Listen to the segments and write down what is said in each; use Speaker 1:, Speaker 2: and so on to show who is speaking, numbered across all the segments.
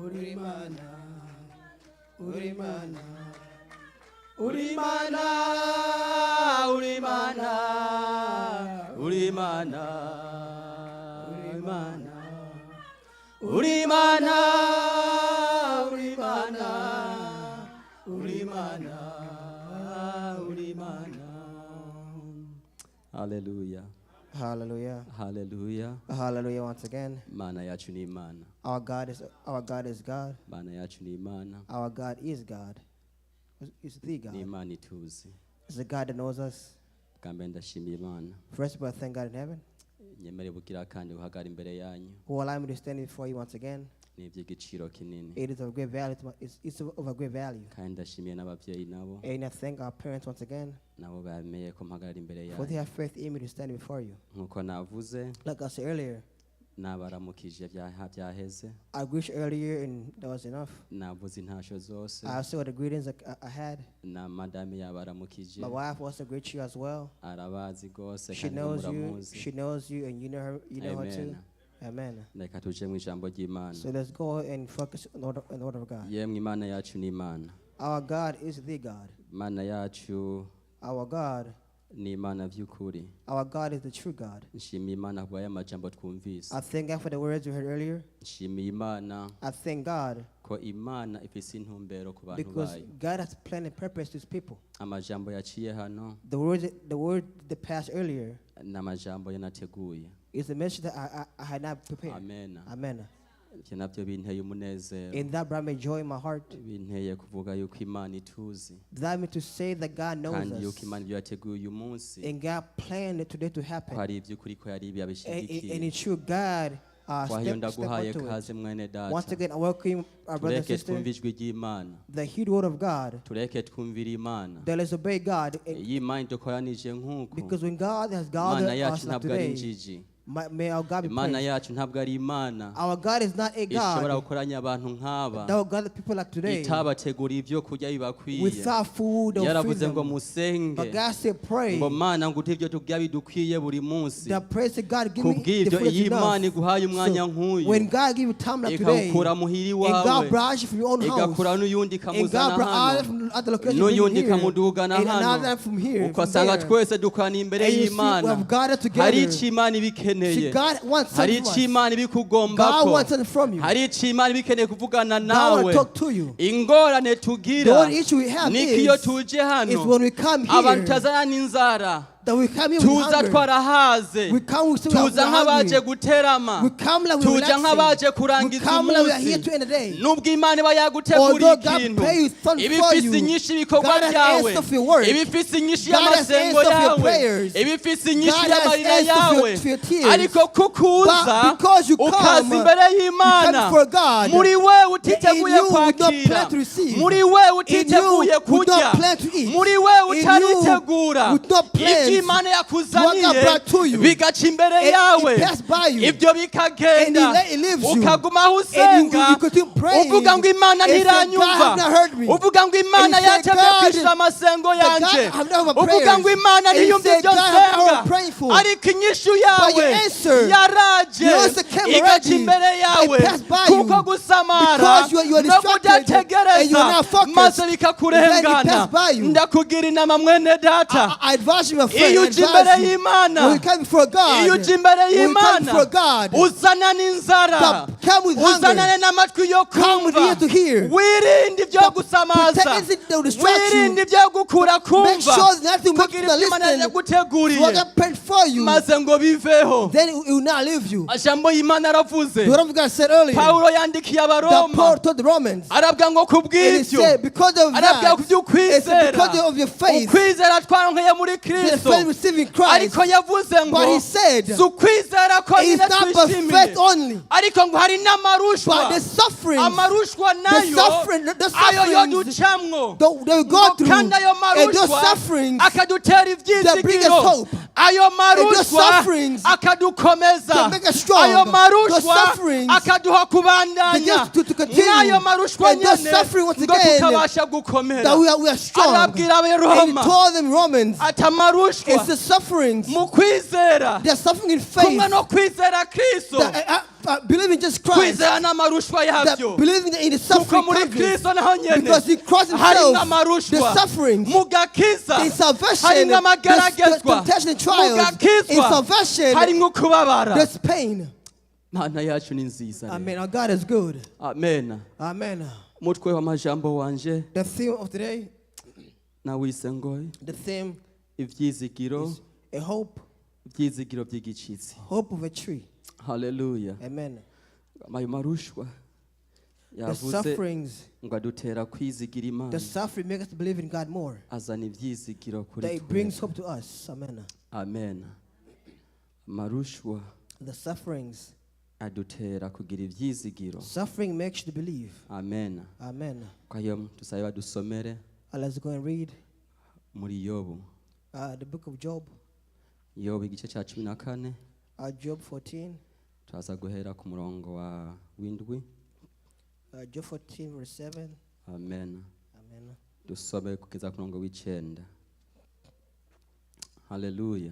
Speaker 1: Uri Imana, uri Imana, uri Imana, uri Imana, uri Imana, uri Imana, uri Imana, uri Imana, uri Imana, uri Imana. Haleluya.
Speaker 2: Hallelujah.
Speaker 1: Haleluya.
Speaker 2: Hallelujah once again.
Speaker 1: Imana yacu ni Imana.
Speaker 2: Our God is God.
Speaker 1: Imana yacu ni Imana.
Speaker 2: Our God is God. Is the
Speaker 1: Ni
Speaker 2: God.
Speaker 1: Imana ituzi.
Speaker 2: It's a God that knows us.
Speaker 1: Bwa mbere ndashimiye Imana
Speaker 2: First of all, thank God in heaven
Speaker 1: nyemere bugira kandi guhagarara imbere yanyu.
Speaker 2: Who allow me to stand before you once again.
Speaker 1: Ni iby'igiciro kinini.
Speaker 2: It is of great value. It's of a great value.
Speaker 1: Kandi ndashimiye n'ababyeyi nabo.
Speaker 2: And I thank our parents once again
Speaker 1: Nabo bemeye ko mpagarara imbere
Speaker 2: for they
Speaker 1: yanyu.
Speaker 2: have faith in me to stand before you.
Speaker 1: Nkuko navuze,
Speaker 2: Like I said earlier,
Speaker 1: nabaramukije byaheze.
Speaker 2: I greeted you earlier and that was enough.
Speaker 1: Navuze intasho zose.
Speaker 2: I said the greetings I had.
Speaker 1: Na madame yabaramukije.
Speaker 2: My wife also greets you as well.
Speaker 1: Arabazi rwose
Speaker 2: She
Speaker 1: kandi
Speaker 2: knows you.
Speaker 1: muramuzi.
Speaker 2: She knows you, and you know her. You know her too.
Speaker 1: Amen.
Speaker 2: Amen.
Speaker 1: Reka tuje mu ijambo ry'Imana.
Speaker 2: So let's go and focus on the word of God.
Speaker 1: Yemwe, Imana yacu ni Imana.
Speaker 2: Our God is the God.
Speaker 1: Imana yacu
Speaker 2: Our God,
Speaker 1: ni Imana by'ukuri.
Speaker 2: Our God is the true God.
Speaker 1: Nshimiye Imana kubw'aya majambo twumvise.
Speaker 2: I thank God for the words we heard earlier.
Speaker 1: Nshimiye Imana
Speaker 2: I thank God
Speaker 1: ko Imana ifise intumbero ku bantu
Speaker 2: because
Speaker 1: bayo.
Speaker 2: God has planned and purpose to his people.
Speaker 1: Amajambo yaciye hano
Speaker 2: The word that passed earlier
Speaker 1: ni amajambo yanateguye.
Speaker 2: Is the message that I had not prepared.
Speaker 1: Amen.
Speaker 2: Amen.
Speaker 1: Ibyo nabyo binteye umunezero.
Speaker 2: And that brought me joy in my heart.
Speaker 1: Binteye kuvuga yuko Imana ituzi.
Speaker 2: That me to say that God knows
Speaker 1: Kandi yuko
Speaker 2: us.
Speaker 1: Imana ibyo yateguye uyu munsi
Speaker 2: And God planned it today to
Speaker 1: ko
Speaker 2: happen.
Speaker 1: hari iby'ukuri ko yari
Speaker 2: And
Speaker 1: yabishyigikiye.
Speaker 2: it's true, God
Speaker 1: Kwa hiyo
Speaker 2: step
Speaker 1: ndaguhaye
Speaker 2: onto it.
Speaker 1: kaze mwene
Speaker 2: Once
Speaker 1: data.
Speaker 2: again, I welcome our brother and
Speaker 1: Tureke
Speaker 2: sister.
Speaker 1: twumve ijwi ry'Imana.
Speaker 2: The heed word of God.
Speaker 1: Tureke twumvire Imana.
Speaker 2: That let's obey God.
Speaker 1: Iyo Imana idukoranije nk'uko,
Speaker 2: Because when God has
Speaker 1: Imana
Speaker 2: gathered
Speaker 1: yacu
Speaker 2: us like
Speaker 1: ntabwo ari
Speaker 2: today,
Speaker 1: injiji.
Speaker 2: may our God be
Speaker 1: Imana
Speaker 2: praised.
Speaker 1: yacu ntabwo ari Imana
Speaker 2: Our God is not a
Speaker 1: ishobora
Speaker 2: God
Speaker 1: gukoranya abantu nk'aba
Speaker 2: that will gather people like today
Speaker 1: itabateguriye ibyo kurya bibakwiye.
Speaker 2: Without food or
Speaker 1: Yaravuze ngo
Speaker 2: freedom.
Speaker 1: musenge,
Speaker 2: But God said, pray.
Speaker 1: ngo Mana ngo uduhe ibyo turya bidukwiye buri munsi.
Speaker 2: That praise to God, give me the
Speaker 1: Kubw'ibyo,
Speaker 2: food that's
Speaker 1: iyo Imana
Speaker 2: enough.
Speaker 1: iguhaye umwanya
Speaker 2: So,
Speaker 1: nk'uyu,
Speaker 2: when God give you time like today,
Speaker 1: ikawukura muhira
Speaker 2: and God
Speaker 1: iwawe,
Speaker 2: brought you from your own house,
Speaker 1: igakura n'uyundi
Speaker 2: and God
Speaker 1: ikamuzana
Speaker 2: brought
Speaker 1: hano,
Speaker 2: others from other locations, bring you
Speaker 1: n'uyundi
Speaker 2: here,
Speaker 1: ikamudugana
Speaker 2: and
Speaker 1: hano,
Speaker 2: another from here, from
Speaker 1: ugasanga
Speaker 2: there.
Speaker 1: twese dukoraniye imbere
Speaker 2: And you see, we
Speaker 1: y'Imana,
Speaker 2: have gathered together.
Speaker 1: hari icyo Imana iba ikeneye.
Speaker 2: See, God wants
Speaker 1: Hari
Speaker 2: something
Speaker 1: icyo
Speaker 2: from us.
Speaker 1: Imana ibikugombako.
Speaker 2: God wants something from you.
Speaker 1: Hari icyo Imana ibikeneye kuvugana
Speaker 2: God
Speaker 1: nawe.
Speaker 2: wants to talk to you.
Speaker 1: Ingorane
Speaker 2: The
Speaker 1: tugira
Speaker 2: only issue we have
Speaker 1: niko iyo
Speaker 2: is,
Speaker 1: tuje hano,
Speaker 2: is when we come
Speaker 1: abantu
Speaker 2: here,
Speaker 1: tazana n'inzara.
Speaker 2: That we come here with
Speaker 1: Tuza
Speaker 2: hunger.
Speaker 1: twarahaze.
Speaker 2: We come with
Speaker 1: Tuza nk'abaje guterama.
Speaker 2: We come like we're
Speaker 1: Tuja
Speaker 2: relaxing.
Speaker 1: nk'abaje
Speaker 2: We
Speaker 1: kurangiza
Speaker 2: come like we are here
Speaker 1: umunsi.
Speaker 2: to end the day.
Speaker 1: Nubwo Imana iba yaguteguriye
Speaker 2: Although God
Speaker 1: ikintu,
Speaker 2: pays something
Speaker 1: iba
Speaker 2: for
Speaker 1: ifise
Speaker 2: you,
Speaker 1: inyinshi ibikorwa
Speaker 2: God has
Speaker 1: byawe,
Speaker 2: answered for your work.
Speaker 1: iba ifise inyinshi
Speaker 2: God has
Speaker 1: y'amasengo
Speaker 2: answered for your
Speaker 1: yawe,
Speaker 2: prayers.
Speaker 1: iba ifise inyinshi
Speaker 2: God has
Speaker 1: y'amarira
Speaker 2: answered
Speaker 1: yawe,
Speaker 2: for your tears.
Speaker 1: ariko kukuza
Speaker 2: But because you come,
Speaker 1: ukaza imbere y'Imana,
Speaker 2: you come for God,
Speaker 1: muri we utiteguye
Speaker 2: in you with no
Speaker 1: kwakira,
Speaker 2: plan to receive,
Speaker 1: muri we
Speaker 2: in you
Speaker 1: utiteguye
Speaker 2: with no
Speaker 1: kurya,
Speaker 2: plan to eat,
Speaker 1: muri we
Speaker 2: in you
Speaker 1: utaritegura,
Speaker 2: with no plans,
Speaker 1: ibyo Imana yakuzaniye
Speaker 2: what God brought to you,
Speaker 1: bigaca imbere
Speaker 2: and it
Speaker 1: yawe,
Speaker 2: passed by you,
Speaker 1: ibyo bikagenda,
Speaker 2: and it leaves you,
Speaker 1: ukaguma aho
Speaker 2: and
Speaker 1: usenga,
Speaker 2: you continue praying,
Speaker 1: uvuga ngo Imana
Speaker 2: and say, God
Speaker 1: ntiranyumva,
Speaker 2: has not heard me.
Speaker 1: Uvuga ngo Imana
Speaker 2: And you say,
Speaker 1: yatevye
Speaker 2: God,
Speaker 1: kwishura amasengo
Speaker 2: that God
Speaker 1: yanje,
Speaker 2: have not heard my
Speaker 1: uvuga ngo
Speaker 2: prayers.
Speaker 1: Imana
Speaker 2: And you
Speaker 1: ntiyumva
Speaker 2: say,
Speaker 1: ibyo
Speaker 2: God has not heard
Speaker 1: nsenga,
Speaker 2: what I'm praying for.
Speaker 1: Ariko inyishu yawe
Speaker 2: But your answer,
Speaker 1: yaraje,
Speaker 2: your answer came
Speaker 1: igaca
Speaker 2: already.
Speaker 1: imbere yawe,
Speaker 2: It passed by you.
Speaker 1: kuko gusamara
Speaker 2: Because you are
Speaker 1: no
Speaker 2: distracted and you are
Speaker 1: kudategereza
Speaker 2: not focused.
Speaker 1: maze
Speaker 2: Then it
Speaker 1: bikakurengana.
Speaker 2: passed by you.
Speaker 1: Ndakugira inama mwene data.
Speaker 2: I advise you, my friend.
Speaker 1: Iyo
Speaker 2: I
Speaker 1: uje imbere
Speaker 2: advise you.
Speaker 1: y'Imana,
Speaker 2: When you come before God,
Speaker 1: iyo uje imbere
Speaker 2: when you come
Speaker 1: y'Imana,
Speaker 2: before God,
Speaker 1: uzana n'inzara,
Speaker 2: come with hunger.
Speaker 1: Uzanane n'amatwi yo
Speaker 2: Come with
Speaker 1: kumva,
Speaker 2: ear to hear.
Speaker 1: wirinde ibyo gusamaza,
Speaker 2: Protect anything that will distract you.
Speaker 1: Wirinde ibyo gukura
Speaker 2: Make
Speaker 1: kumva,
Speaker 2: sure nothing makes
Speaker 1: kugira
Speaker 2: you
Speaker 1: ibyo Imana
Speaker 2: listen.
Speaker 1: yaguteguriye
Speaker 2: What God prayed for you,
Speaker 1: maze ngo biveho.
Speaker 2: Then it will not leave you.
Speaker 1: Ijambo y'Imana aravuze.
Speaker 2: The word of God said earlier
Speaker 1: Pawulo yandikiye
Speaker 2: that
Speaker 1: Abaroma,
Speaker 2: Paul told the Romans,
Speaker 1: arabwira ngo
Speaker 2: and he
Speaker 1: kubw'ibyo,
Speaker 2: said, because of
Speaker 1: arabwira
Speaker 2: that,
Speaker 1: ku by'ukwizera,
Speaker 2: it's because of your faith,
Speaker 1: ukwizera twaronkeye muri
Speaker 2: the
Speaker 1: Kristo,
Speaker 2: faith received in Christ.
Speaker 1: Ariko yavuze ngo
Speaker 2: But he said,
Speaker 1: si ukwizera konyine
Speaker 2: it's not by
Speaker 1: twishimiye,
Speaker 2: faith only,
Speaker 1: ariko ngo hari n'amarushwa,
Speaker 2: but the sufferings,
Speaker 1: amarushwa
Speaker 2: the
Speaker 1: nayo
Speaker 2: suffering, the
Speaker 1: ayo yo
Speaker 2: sufferings
Speaker 1: ducamwo,
Speaker 2: that we go
Speaker 1: ngo
Speaker 2: through,
Speaker 1: kandi ayo
Speaker 2: and those
Speaker 1: marushwa
Speaker 2: sufferings
Speaker 1: akadutera
Speaker 2: that bring us
Speaker 1: ibyizigiro,
Speaker 2: hope,
Speaker 1: ayo
Speaker 2: and those
Speaker 1: marushwa
Speaker 2: sufferings
Speaker 1: akadukomeza,
Speaker 2: that make us strong,
Speaker 1: ayo
Speaker 2: those
Speaker 1: marushwa
Speaker 2: sufferings
Speaker 1: akaduha kubandanya,
Speaker 2: that just to continue,
Speaker 1: n'ayo marushwa
Speaker 2: and those
Speaker 1: nyene
Speaker 2: suffering once
Speaker 1: ngo
Speaker 2: again,
Speaker 1: tukabasha gukomera.
Speaker 2: That we are strong.
Speaker 1: Arabwira
Speaker 2: And he
Speaker 1: Abaroma
Speaker 2: told them Romans,
Speaker 1: ati amarushwa
Speaker 2: it's the sufferings,
Speaker 1: mu kwizera
Speaker 2: they're suffering in faith.
Speaker 1: kumwe no kwizera Kristo,
Speaker 2: That, Believing just Christ,
Speaker 1: Kwizera n'amarushwa
Speaker 2: that
Speaker 1: yabyo.
Speaker 2: believing in the
Speaker 1: Kuko
Speaker 2: suffering
Speaker 1: muri
Speaker 2: comes with.
Speaker 1: Kristo naho nyene
Speaker 2: Because in Christ
Speaker 1: harimwo
Speaker 2: himself,
Speaker 1: amarushwa.
Speaker 2: the sufferings,
Speaker 1: Mu gakiza
Speaker 2: in salvation,
Speaker 1: harimwo
Speaker 2: there's
Speaker 1: amageragezwa.
Speaker 2: temptation and
Speaker 1: Mu
Speaker 2: trials. In
Speaker 1: gakizwa
Speaker 2: salvation,
Speaker 1: harimwo ukubabara.
Speaker 2: there's pain.
Speaker 1: Mana yacu ni nziza rero.
Speaker 2: Amen. Our God is good.
Speaker 1: Amen.
Speaker 2: Amen.
Speaker 1: Umutwe w'amajambo wanje
Speaker 2: The theme of today,
Speaker 1: nawise ngo
Speaker 2: the theme
Speaker 1: ivyizigiro
Speaker 2: is a hope,
Speaker 1: ivyizigiro by'igicitsi.
Speaker 2: hope of a tree.
Speaker 1: Haleluya.
Speaker 2: Amen.
Speaker 1: Ayo marushwa
Speaker 2: The
Speaker 1: yavuze
Speaker 2: sufferings,
Speaker 1: ngo adutera kwizigira Imana,
Speaker 2: the suffering makes us believe in God more.
Speaker 1: azana ivyizigiro kuri
Speaker 2: That it
Speaker 1: twe.
Speaker 2: brings hope to us. Amen.
Speaker 1: Amen. Amarushwa
Speaker 2: The sufferings,
Speaker 1: adutera kugira ivyizigiro.
Speaker 2: suffering makes you to believe.
Speaker 1: Amen.
Speaker 2: Amen.
Speaker 1: Kwayo tusabe badusomere
Speaker 2: Let's go and read
Speaker 1: muri Yobu.
Speaker 2: The book of Job,
Speaker 1: Yobu igice cya 14,
Speaker 2: Job 14,
Speaker 1: turaza guhera ku murongo wa w'indwi.
Speaker 2: Job 14, verse 7.
Speaker 1: Amen.
Speaker 2: Amen.
Speaker 1: Dusome kugeza ku murongo w'icenda. Haleluya.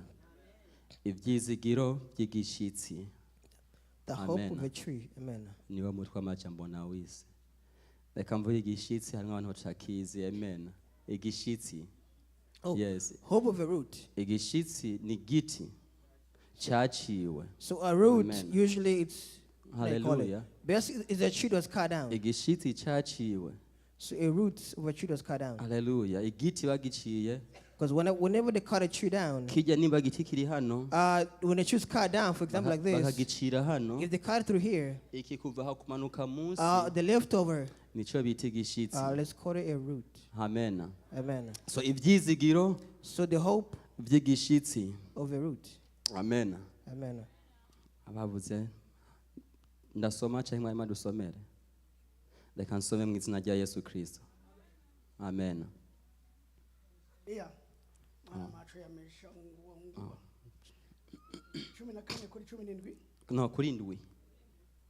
Speaker 1: Ivyizigiro by'igishitsi
Speaker 2: The hope
Speaker 1: Amen.
Speaker 2: of a tree. Amen.
Speaker 1: Niwo mutwe w'amajambo nawise. Reka mvuge igishitsi, harimwo abantu batakizi. Amen. Igishitsi.
Speaker 2: Oh,
Speaker 1: Yes.
Speaker 2: hope of a root.
Speaker 1: Igishitsi ni giti cyaciwe.
Speaker 2: So a root,
Speaker 1: Amen.
Speaker 2: usually it's, what do you call it?
Speaker 1: Hallelujah.
Speaker 2: Basically, it's a tree that's cut down.
Speaker 1: Igishitsi cyaciwe.
Speaker 2: So a root of a tree that's cut down.
Speaker 1: Haleluya. Igiti bagiciye
Speaker 2: Because whenever they cut a tree down,
Speaker 1: kijya nimba giti kiri hano,
Speaker 2: when the tree's cut down, for example, like this,
Speaker 1: bakagicira hano,
Speaker 2: if they cut it through here,
Speaker 1: iki kuva aho kumanuka munsi
Speaker 2: the leftover,
Speaker 1: nico bita igishitsi.
Speaker 2: let's call it a root.
Speaker 1: Amen.
Speaker 2: Amen.
Speaker 1: So ivyizigiro
Speaker 2: So the hope
Speaker 1: vy'igishitsi.
Speaker 2: of a root.
Speaker 1: Amen.
Speaker 2: Amen.
Speaker 1: Abavuze ndasoma canke mwarimo dusomere. Reka nsome mu izina rya Yesu Kristo. Amen.
Speaker 3: Iya, mwana macho yamesha unguwa unguwa. 14 kuri 17.
Speaker 1: No, kuri ndwi.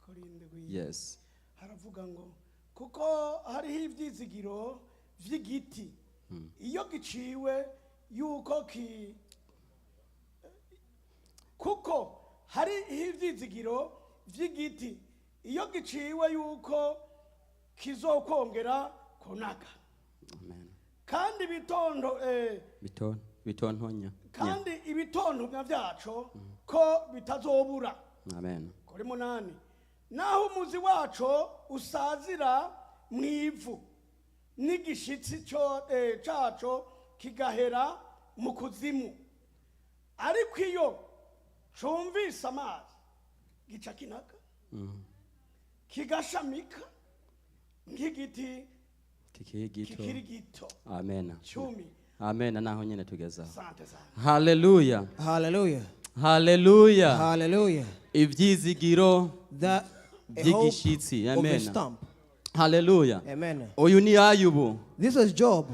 Speaker 3: Kuri ndwi.
Speaker 1: Yes.
Speaker 3: Haravuga ngo kuko hariho ivyizigiro vy'igiti iyo giciwe yuko ki kuko hari ivyizigiro vy'igiti iyo giciwe yuko kizokongera kunaga.
Speaker 1: Amen.
Speaker 3: Kandi ibitondo
Speaker 1: Biton bitontonya.
Speaker 3: kandi ibitontomya vyaco ko bitazobura.
Speaker 1: Amen.
Speaker 3: Kuri 8, naho umuzi waco usazira mu ivu n'igishitsi caco kigahera mu kuzimu, ariko iyo cumvise amazi gica kinaga, kigashamika nk'igiti
Speaker 1: Kikiri gito.
Speaker 3: kikiri gito.
Speaker 1: Amen.
Speaker 3: 10.
Speaker 1: Amen. Naho nyene tugezaho.
Speaker 3: Sante sana.
Speaker 1: Haleluya.
Speaker 2: Hallelujah.
Speaker 1: Haleluya.
Speaker 2: Hallelujah.
Speaker 1: Ivyizigiro
Speaker 2: The a hope
Speaker 1: by'igishitsi.
Speaker 2: of a
Speaker 1: Amen.
Speaker 2: stump.
Speaker 1: Haleluya.
Speaker 2: Amen.
Speaker 1: Uyu ni Ayubu.
Speaker 2: This was Job.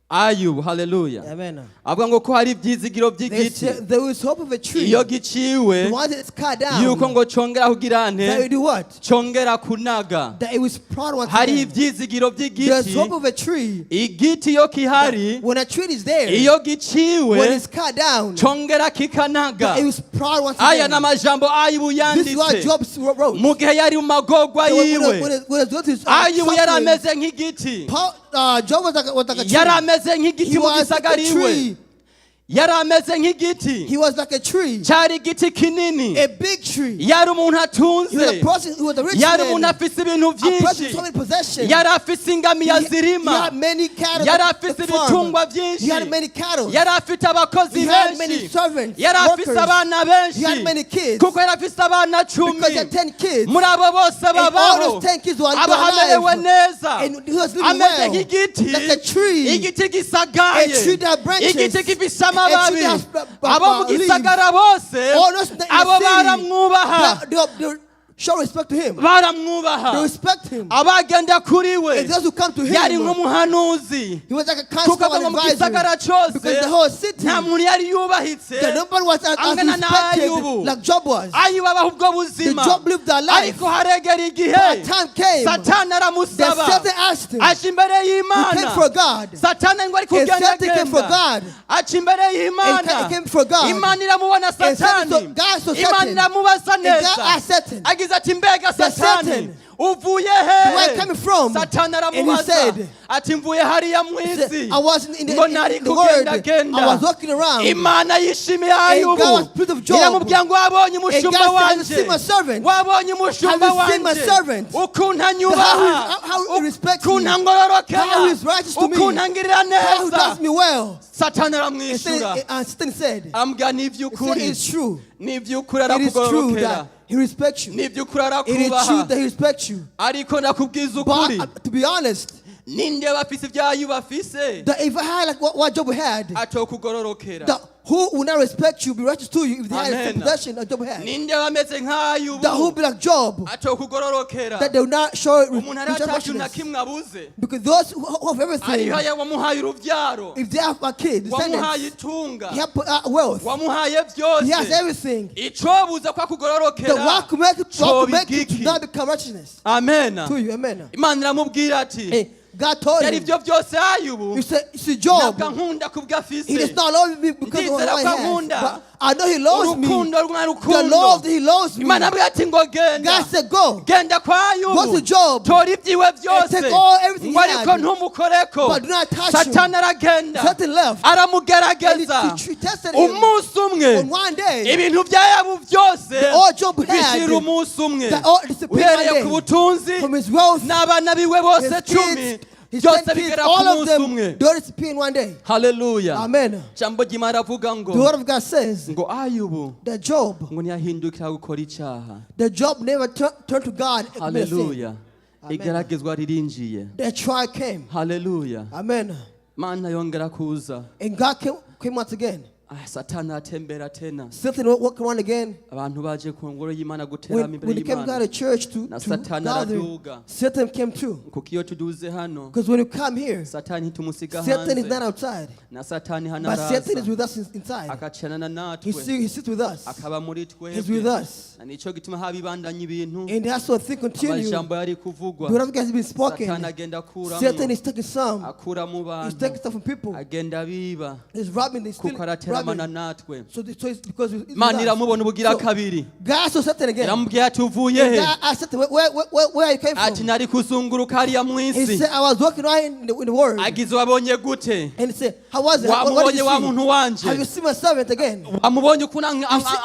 Speaker 1: Ayubu, haleluya.
Speaker 2: Amen.
Speaker 1: Avuga ngo ko hari ivyizigiro
Speaker 2: They
Speaker 1: by'igiti
Speaker 2: say there is hope of a tree.
Speaker 1: iyo giciwe
Speaker 2: The one that is cut down.
Speaker 1: yuko ngo congera kugira
Speaker 2: That
Speaker 1: nte
Speaker 2: it do what?
Speaker 1: congera kunaga.
Speaker 2: That it was proud once
Speaker 1: Hari
Speaker 2: again.
Speaker 1: ivyizigiro
Speaker 2: There's
Speaker 1: by'igiti.
Speaker 2: hope of a tree.
Speaker 1: Igiti iyo kihari,
Speaker 2: When a tree is there,
Speaker 1: iyo
Speaker 2: when
Speaker 1: giciwe
Speaker 2: it's cut down,
Speaker 1: congera kikanaga.
Speaker 2: that it was proud once
Speaker 1: Aya
Speaker 2: again.
Speaker 1: ni amajambo Ayubu
Speaker 2: This is what
Speaker 1: yanditse
Speaker 2: Job wrote.
Speaker 1: mu gihe yari mu magorwa
Speaker 2: So when,
Speaker 1: yiwe.
Speaker 2: when, when, when,
Speaker 1: Ayubu yari ameze nk'igiti.
Speaker 2: Job was like a tree.
Speaker 1: Yari ameze nk'igiti
Speaker 2: He
Speaker 1: mu
Speaker 2: was like a
Speaker 1: gisagara iwe.
Speaker 2: tree.
Speaker 1: Yari ameze nk'igiti.
Speaker 2: He was like a tree,
Speaker 1: Cyari igiti kinini.
Speaker 2: a big tree.
Speaker 1: Yari umuntu
Speaker 2: He was a
Speaker 1: atunze.
Speaker 2: person who was a rich
Speaker 1: Yari
Speaker 2: man,
Speaker 1: umuntu afise ibintu
Speaker 2: a person
Speaker 1: byinshi.
Speaker 2: with so many possessions.
Speaker 1: Yari afise ingamiya
Speaker 2: He
Speaker 1: zirima.
Speaker 2: had many cattle.
Speaker 1: Yari
Speaker 2: to
Speaker 1: afise
Speaker 2: farm.
Speaker 1: ibitungwa
Speaker 2: He had
Speaker 1: byinshi.
Speaker 2: many cattle.
Speaker 1: Yari afite abakozi
Speaker 2: He had many
Speaker 1: benshi.
Speaker 2: servants,
Speaker 1: Yari afise
Speaker 2: workers.
Speaker 1: abana benshi.
Speaker 2: He had many kids.
Speaker 1: Kuko yari afise abana
Speaker 2: Because he had
Speaker 1: 10.
Speaker 2: 10 kids.
Speaker 1: Muri abo bose
Speaker 2: And all
Speaker 1: babaho,
Speaker 2: those 10 kids were
Speaker 1: abahamerewe
Speaker 2: alive.
Speaker 1: neza,
Speaker 2: And he was living
Speaker 1: ameze
Speaker 2: well.
Speaker 1: nk'igiti,
Speaker 2: Like a tree.
Speaker 1: igiti gisagaye,
Speaker 2: A tree that branches.
Speaker 1: igiti gifise
Speaker 2: A tree
Speaker 1: amababi.
Speaker 2: that has
Speaker 1: Abo mu
Speaker 2: leaves.
Speaker 1: gisagara bose,
Speaker 2: All those in the
Speaker 1: abo
Speaker 2: city,
Speaker 1: baramwubaha,
Speaker 2: they show respect to him.
Speaker 1: baramwubaha.
Speaker 2: They respect him.
Speaker 1: Abagenda kuri we,
Speaker 2: And those who come to him,
Speaker 1: yari nk'umuhanuzi,
Speaker 2: he was like a
Speaker 1: kuko
Speaker 2: counselor
Speaker 1: ava
Speaker 2: and
Speaker 1: mu gisagara
Speaker 2: advisor.
Speaker 1: cyose
Speaker 2: Because the whole city, dignity.
Speaker 1: Nta muntu yari yubahitse
Speaker 2: That nobody was as
Speaker 1: angana
Speaker 2: respected
Speaker 1: n'Ayubu.
Speaker 2: Like Job was.
Speaker 1: Ayubu abaho ubwo buzima
Speaker 2: The Job lived that life.
Speaker 1: ariko haregera igihe
Speaker 2: But a time came
Speaker 1: Satani
Speaker 2: that
Speaker 1: aramusaba
Speaker 2: Satan asked him.
Speaker 1: aca imbere
Speaker 2: He came
Speaker 1: y'Imana
Speaker 2: for God.
Speaker 1: Satani ngo ari
Speaker 2: And Satan came for
Speaker 1: kugendagenda
Speaker 2: God.
Speaker 1: aca imbere y'Imana
Speaker 2: And came for God.
Speaker 1: Imana iramubona
Speaker 2: And Satan
Speaker 1: Satani
Speaker 2: saw- God saw
Speaker 1: Imana
Speaker 2: Satan.
Speaker 1: iramubaza
Speaker 2: And God
Speaker 1: neza
Speaker 2: asked Satan.
Speaker 1: agize ati mbega
Speaker 2: That
Speaker 1: Satani
Speaker 2: Satan,
Speaker 1: uvuye
Speaker 2: where
Speaker 1: hehe
Speaker 2: you coming from?
Speaker 1: Satani
Speaker 2: And he
Speaker 1: aramubaza
Speaker 2: said,
Speaker 1: ati mvuye hariya mu
Speaker 2: He said,
Speaker 1: isi
Speaker 2: I was
Speaker 1: ngo nari
Speaker 2: in the world.
Speaker 1: kugendagenda
Speaker 2: I was walking around.
Speaker 1: Imana yishimiye
Speaker 2: And God was
Speaker 1: Ayubu
Speaker 2: pleased of Job.
Speaker 1: iramubwira ngo wabonye
Speaker 2: And
Speaker 1: umushumba
Speaker 2: God said, have you
Speaker 1: wanje
Speaker 2: seen my servant?
Speaker 1: wabonye umushumba
Speaker 2: Have you seen my
Speaker 1: wanje
Speaker 2: servant?
Speaker 1: ukuntu anyubaha
Speaker 2: How he respects me.
Speaker 1: ukuntu angororokera
Speaker 2: How he is righteous to me.
Speaker 1: ukuntu angirira
Speaker 2: How he
Speaker 1: neza
Speaker 2: does me well.
Speaker 1: Satani
Speaker 2: And
Speaker 1: aramwishyura
Speaker 2: Satan said,
Speaker 1: aramubwira
Speaker 2: he
Speaker 1: ni
Speaker 2: said,
Speaker 1: iby'ukuri
Speaker 2: it's true.
Speaker 1: ni iby'ukuri
Speaker 2: It is true
Speaker 1: arakugororokera
Speaker 2: that he respects you.
Speaker 1: ni iby'ukuri
Speaker 2: It is true
Speaker 1: arakubaha
Speaker 2: that he respects you.
Speaker 1: Ariko ndakubwiza
Speaker 2: But
Speaker 1: ukuri
Speaker 2: to be honest,
Speaker 1: ninde bafise ibyayo bafise
Speaker 2: that if I had like what Job had,
Speaker 1: atokugororokera
Speaker 2: that who will not respect you, be righteous to you, if they had the same
Speaker 1: Amen.
Speaker 2: possession that Job had?
Speaker 1: Ninde bameze nk'ayubu
Speaker 2: That who be like Job,
Speaker 1: atokugororokera
Speaker 2: that they will not show
Speaker 1: umuntu ari atakintu na
Speaker 2: righteousness.
Speaker 1: kimwe abuze
Speaker 2: Because those who have everything,
Speaker 1: ariho wamuhaye urubyaro
Speaker 2: if they have a kid,
Speaker 1: wamuhaye
Speaker 2: descendants,
Speaker 1: itunga
Speaker 2: he has wealth,
Speaker 1: wamuhaye
Speaker 2: he has
Speaker 1: byose
Speaker 2: everything.
Speaker 1: icobuza ko
Speaker 2: The
Speaker 1: akugororokera
Speaker 2: what could make, what could make you to
Speaker 1: Cobigiki.
Speaker 2: not become righteousness
Speaker 1: Amen.
Speaker 2: to you. Amen.
Speaker 1: Imana iramubwira ati
Speaker 2: Hey, God told
Speaker 1: yari
Speaker 2: him,
Speaker 1: ibyo byose Ayubu
Speaker 2: you said, you see, Job,
Speaker 1: ntabwo ankunda kubwo afise
Speaker 2: he does not love me because of what
Speaker 1: Ndizera
Speaker 2: I
Speaker 1: ko
Speaker 2: have.
Speaker 1: ankunda.
Speaker 2: But I know he loves me.
Speaker 1: Urukundo rwa
Speaker 2: The
Speaker 1: rukundo
Speaker 2: love that he loves me.
Speaker 1: Imana aramubwira ati ngo genda
Speaker 2: God said, go.
Speaker 1: Genda kwa Ayubu
Speaker 2: Go to Job.
Speaker 1: tora ibyiwe byose
Speaker 2: And take all everything
Speaker 1: ngo
Speaker 2: he had.
Speaker 1: ariko ntumukoreko
Speaker 2: But do not touch him.
Speaker 1: Satani aragenda
Speaker 2: Satan left.
Speaker 1: aramugerageza
Speaker 2: And he tested him.
Speaker 1: umunsi umwe
Speaker 2: On one day,
Speaker 1: ibintu bya Yabu byose
Speaker 2: all Job had,
Speaker 1: bishira umunsi umwe
Speaker 2: that all disappeared
Speaker 1: uhereye
Speaker 2: one
Speaker 1: ku
Speaker 2: day.
Speaker 1: butunzi
Speaker 2: From his wealth,
Speaker 1: n'abana biwe bose
Speaker 2: his
Speaker 1: 10
Speaker 2: kids, his
Speaker 1: byose
Speaker 2: 10 kids,
Speaker 1: bigera ku
Speaker 2: all of
Speaker 1: munsi
Speaker 2: them,
Speaker 1: umwe
Speaker 2: they all disappeared in one day.
Speaker 1: Haleluya
Speaker 2: Amen.
Speaker 1: Jambo ry'Imana aravuga ngo
Speaker 2: The word of God says
Speaker 1: ngo Ayubu
Speaker 2: that Job,
Speaker 1: ngo ntiyahindukira gukora icyaha
Speaker 2: that Job never turned to God and committed sin.
Speaker 1: Haleluya igeragezwa ririnjiye
Speaker 2: The trial came.
Speaker 1: Haleluya
Speaker 2: Amen.
Speaker 1: Mana yongera kuza
Speaker 2: And God came once again.
Speaker 1: Ah, Satani atembera tena
Speaker 2: Satan walked around again.
Speaker 1: Abantu baje ku ngoro y'Imana guterama imbere
Speaker 2: When he came
Speaker 1: y'Imana
Speaker 2: to the church
Speaker 1: Na
Speaker 2: to
Speaker 1: Satani
Speaker 2: gather,
Speaker 1: araduga.
Speaker 2: Satan came too.
Speaker 1: Kuko iyo tuduze hano
Speaker 2: Because when you come here,
Speaker 1: Satani ntitumusiga
Speaker 2: Satan is
Speaker 1: hanze
Speaker 2: not outside.
Speaker 1: Na Satani hano
Speaker 2: But Satan is
Speaker 1: araza
Speaker 2: with us inside.
Speaker 1: agacanana
Speaker 2: He,
Speaker 1: natwe
Speaker 2: see, he sits with us.
Speaker 1: Akaba muri
Speaker 2: He's with
Speaker 1: twebwe
Speaker 2: us.
Speaker 1: Na nico gituma haba ibandanya ibintu
Speaker 2: And that's what thing continue.
Speaker 1: amajambo yari
Speaker 2: The
Speaker 1: kuvugwa
Speaker 2: word of God has been spoken.
Speaker 1: Satani agenda
Speaker 2: Satan
Speaker 1: akuramwo
Speaker 2: is taking some.
Speaker 1: akura mu
Speaker 2: He's
Speaker 1: bantu
Speaker 2: taking stuff from people.
Speaker 1: Agenda abiba
Speaker 2: He's robbing. He's stealing.
Speaker 1: Kuko arateramana
Speaker 2: Robbing.
Speaker 1: Natwe
Speaker 2: So it's because he's with
Speaker 1: Imana
Speaker 2: us.
Speaker 1: iramubona ubugira
Speaker 2: So,
Speaker 1: kabiri
Speaker 2: God saw Satan again.
Speaker 1: iramubwira ati uvuye he
Speaker 2: God asked Satan, where you came
Speaker 1: ati
Speaker 2: from?
Speaker 1: nari kuzunguruka hariya mu
Speaker 2: He
Speaker 1: isi
Speaker 2: said, I was walking right in the world.
Speaker 1: agize wabonye gute
Speaker 2: And he said, how was it? What did
Speaker 1: wamubonye
Speaker 2: you
Speaker 1: wa
Speaker 2: see?
Speaker 1: muntu wanje
Speaker 2: Have you seen my servant again?
Speaker 1: Wamubonye ukuntu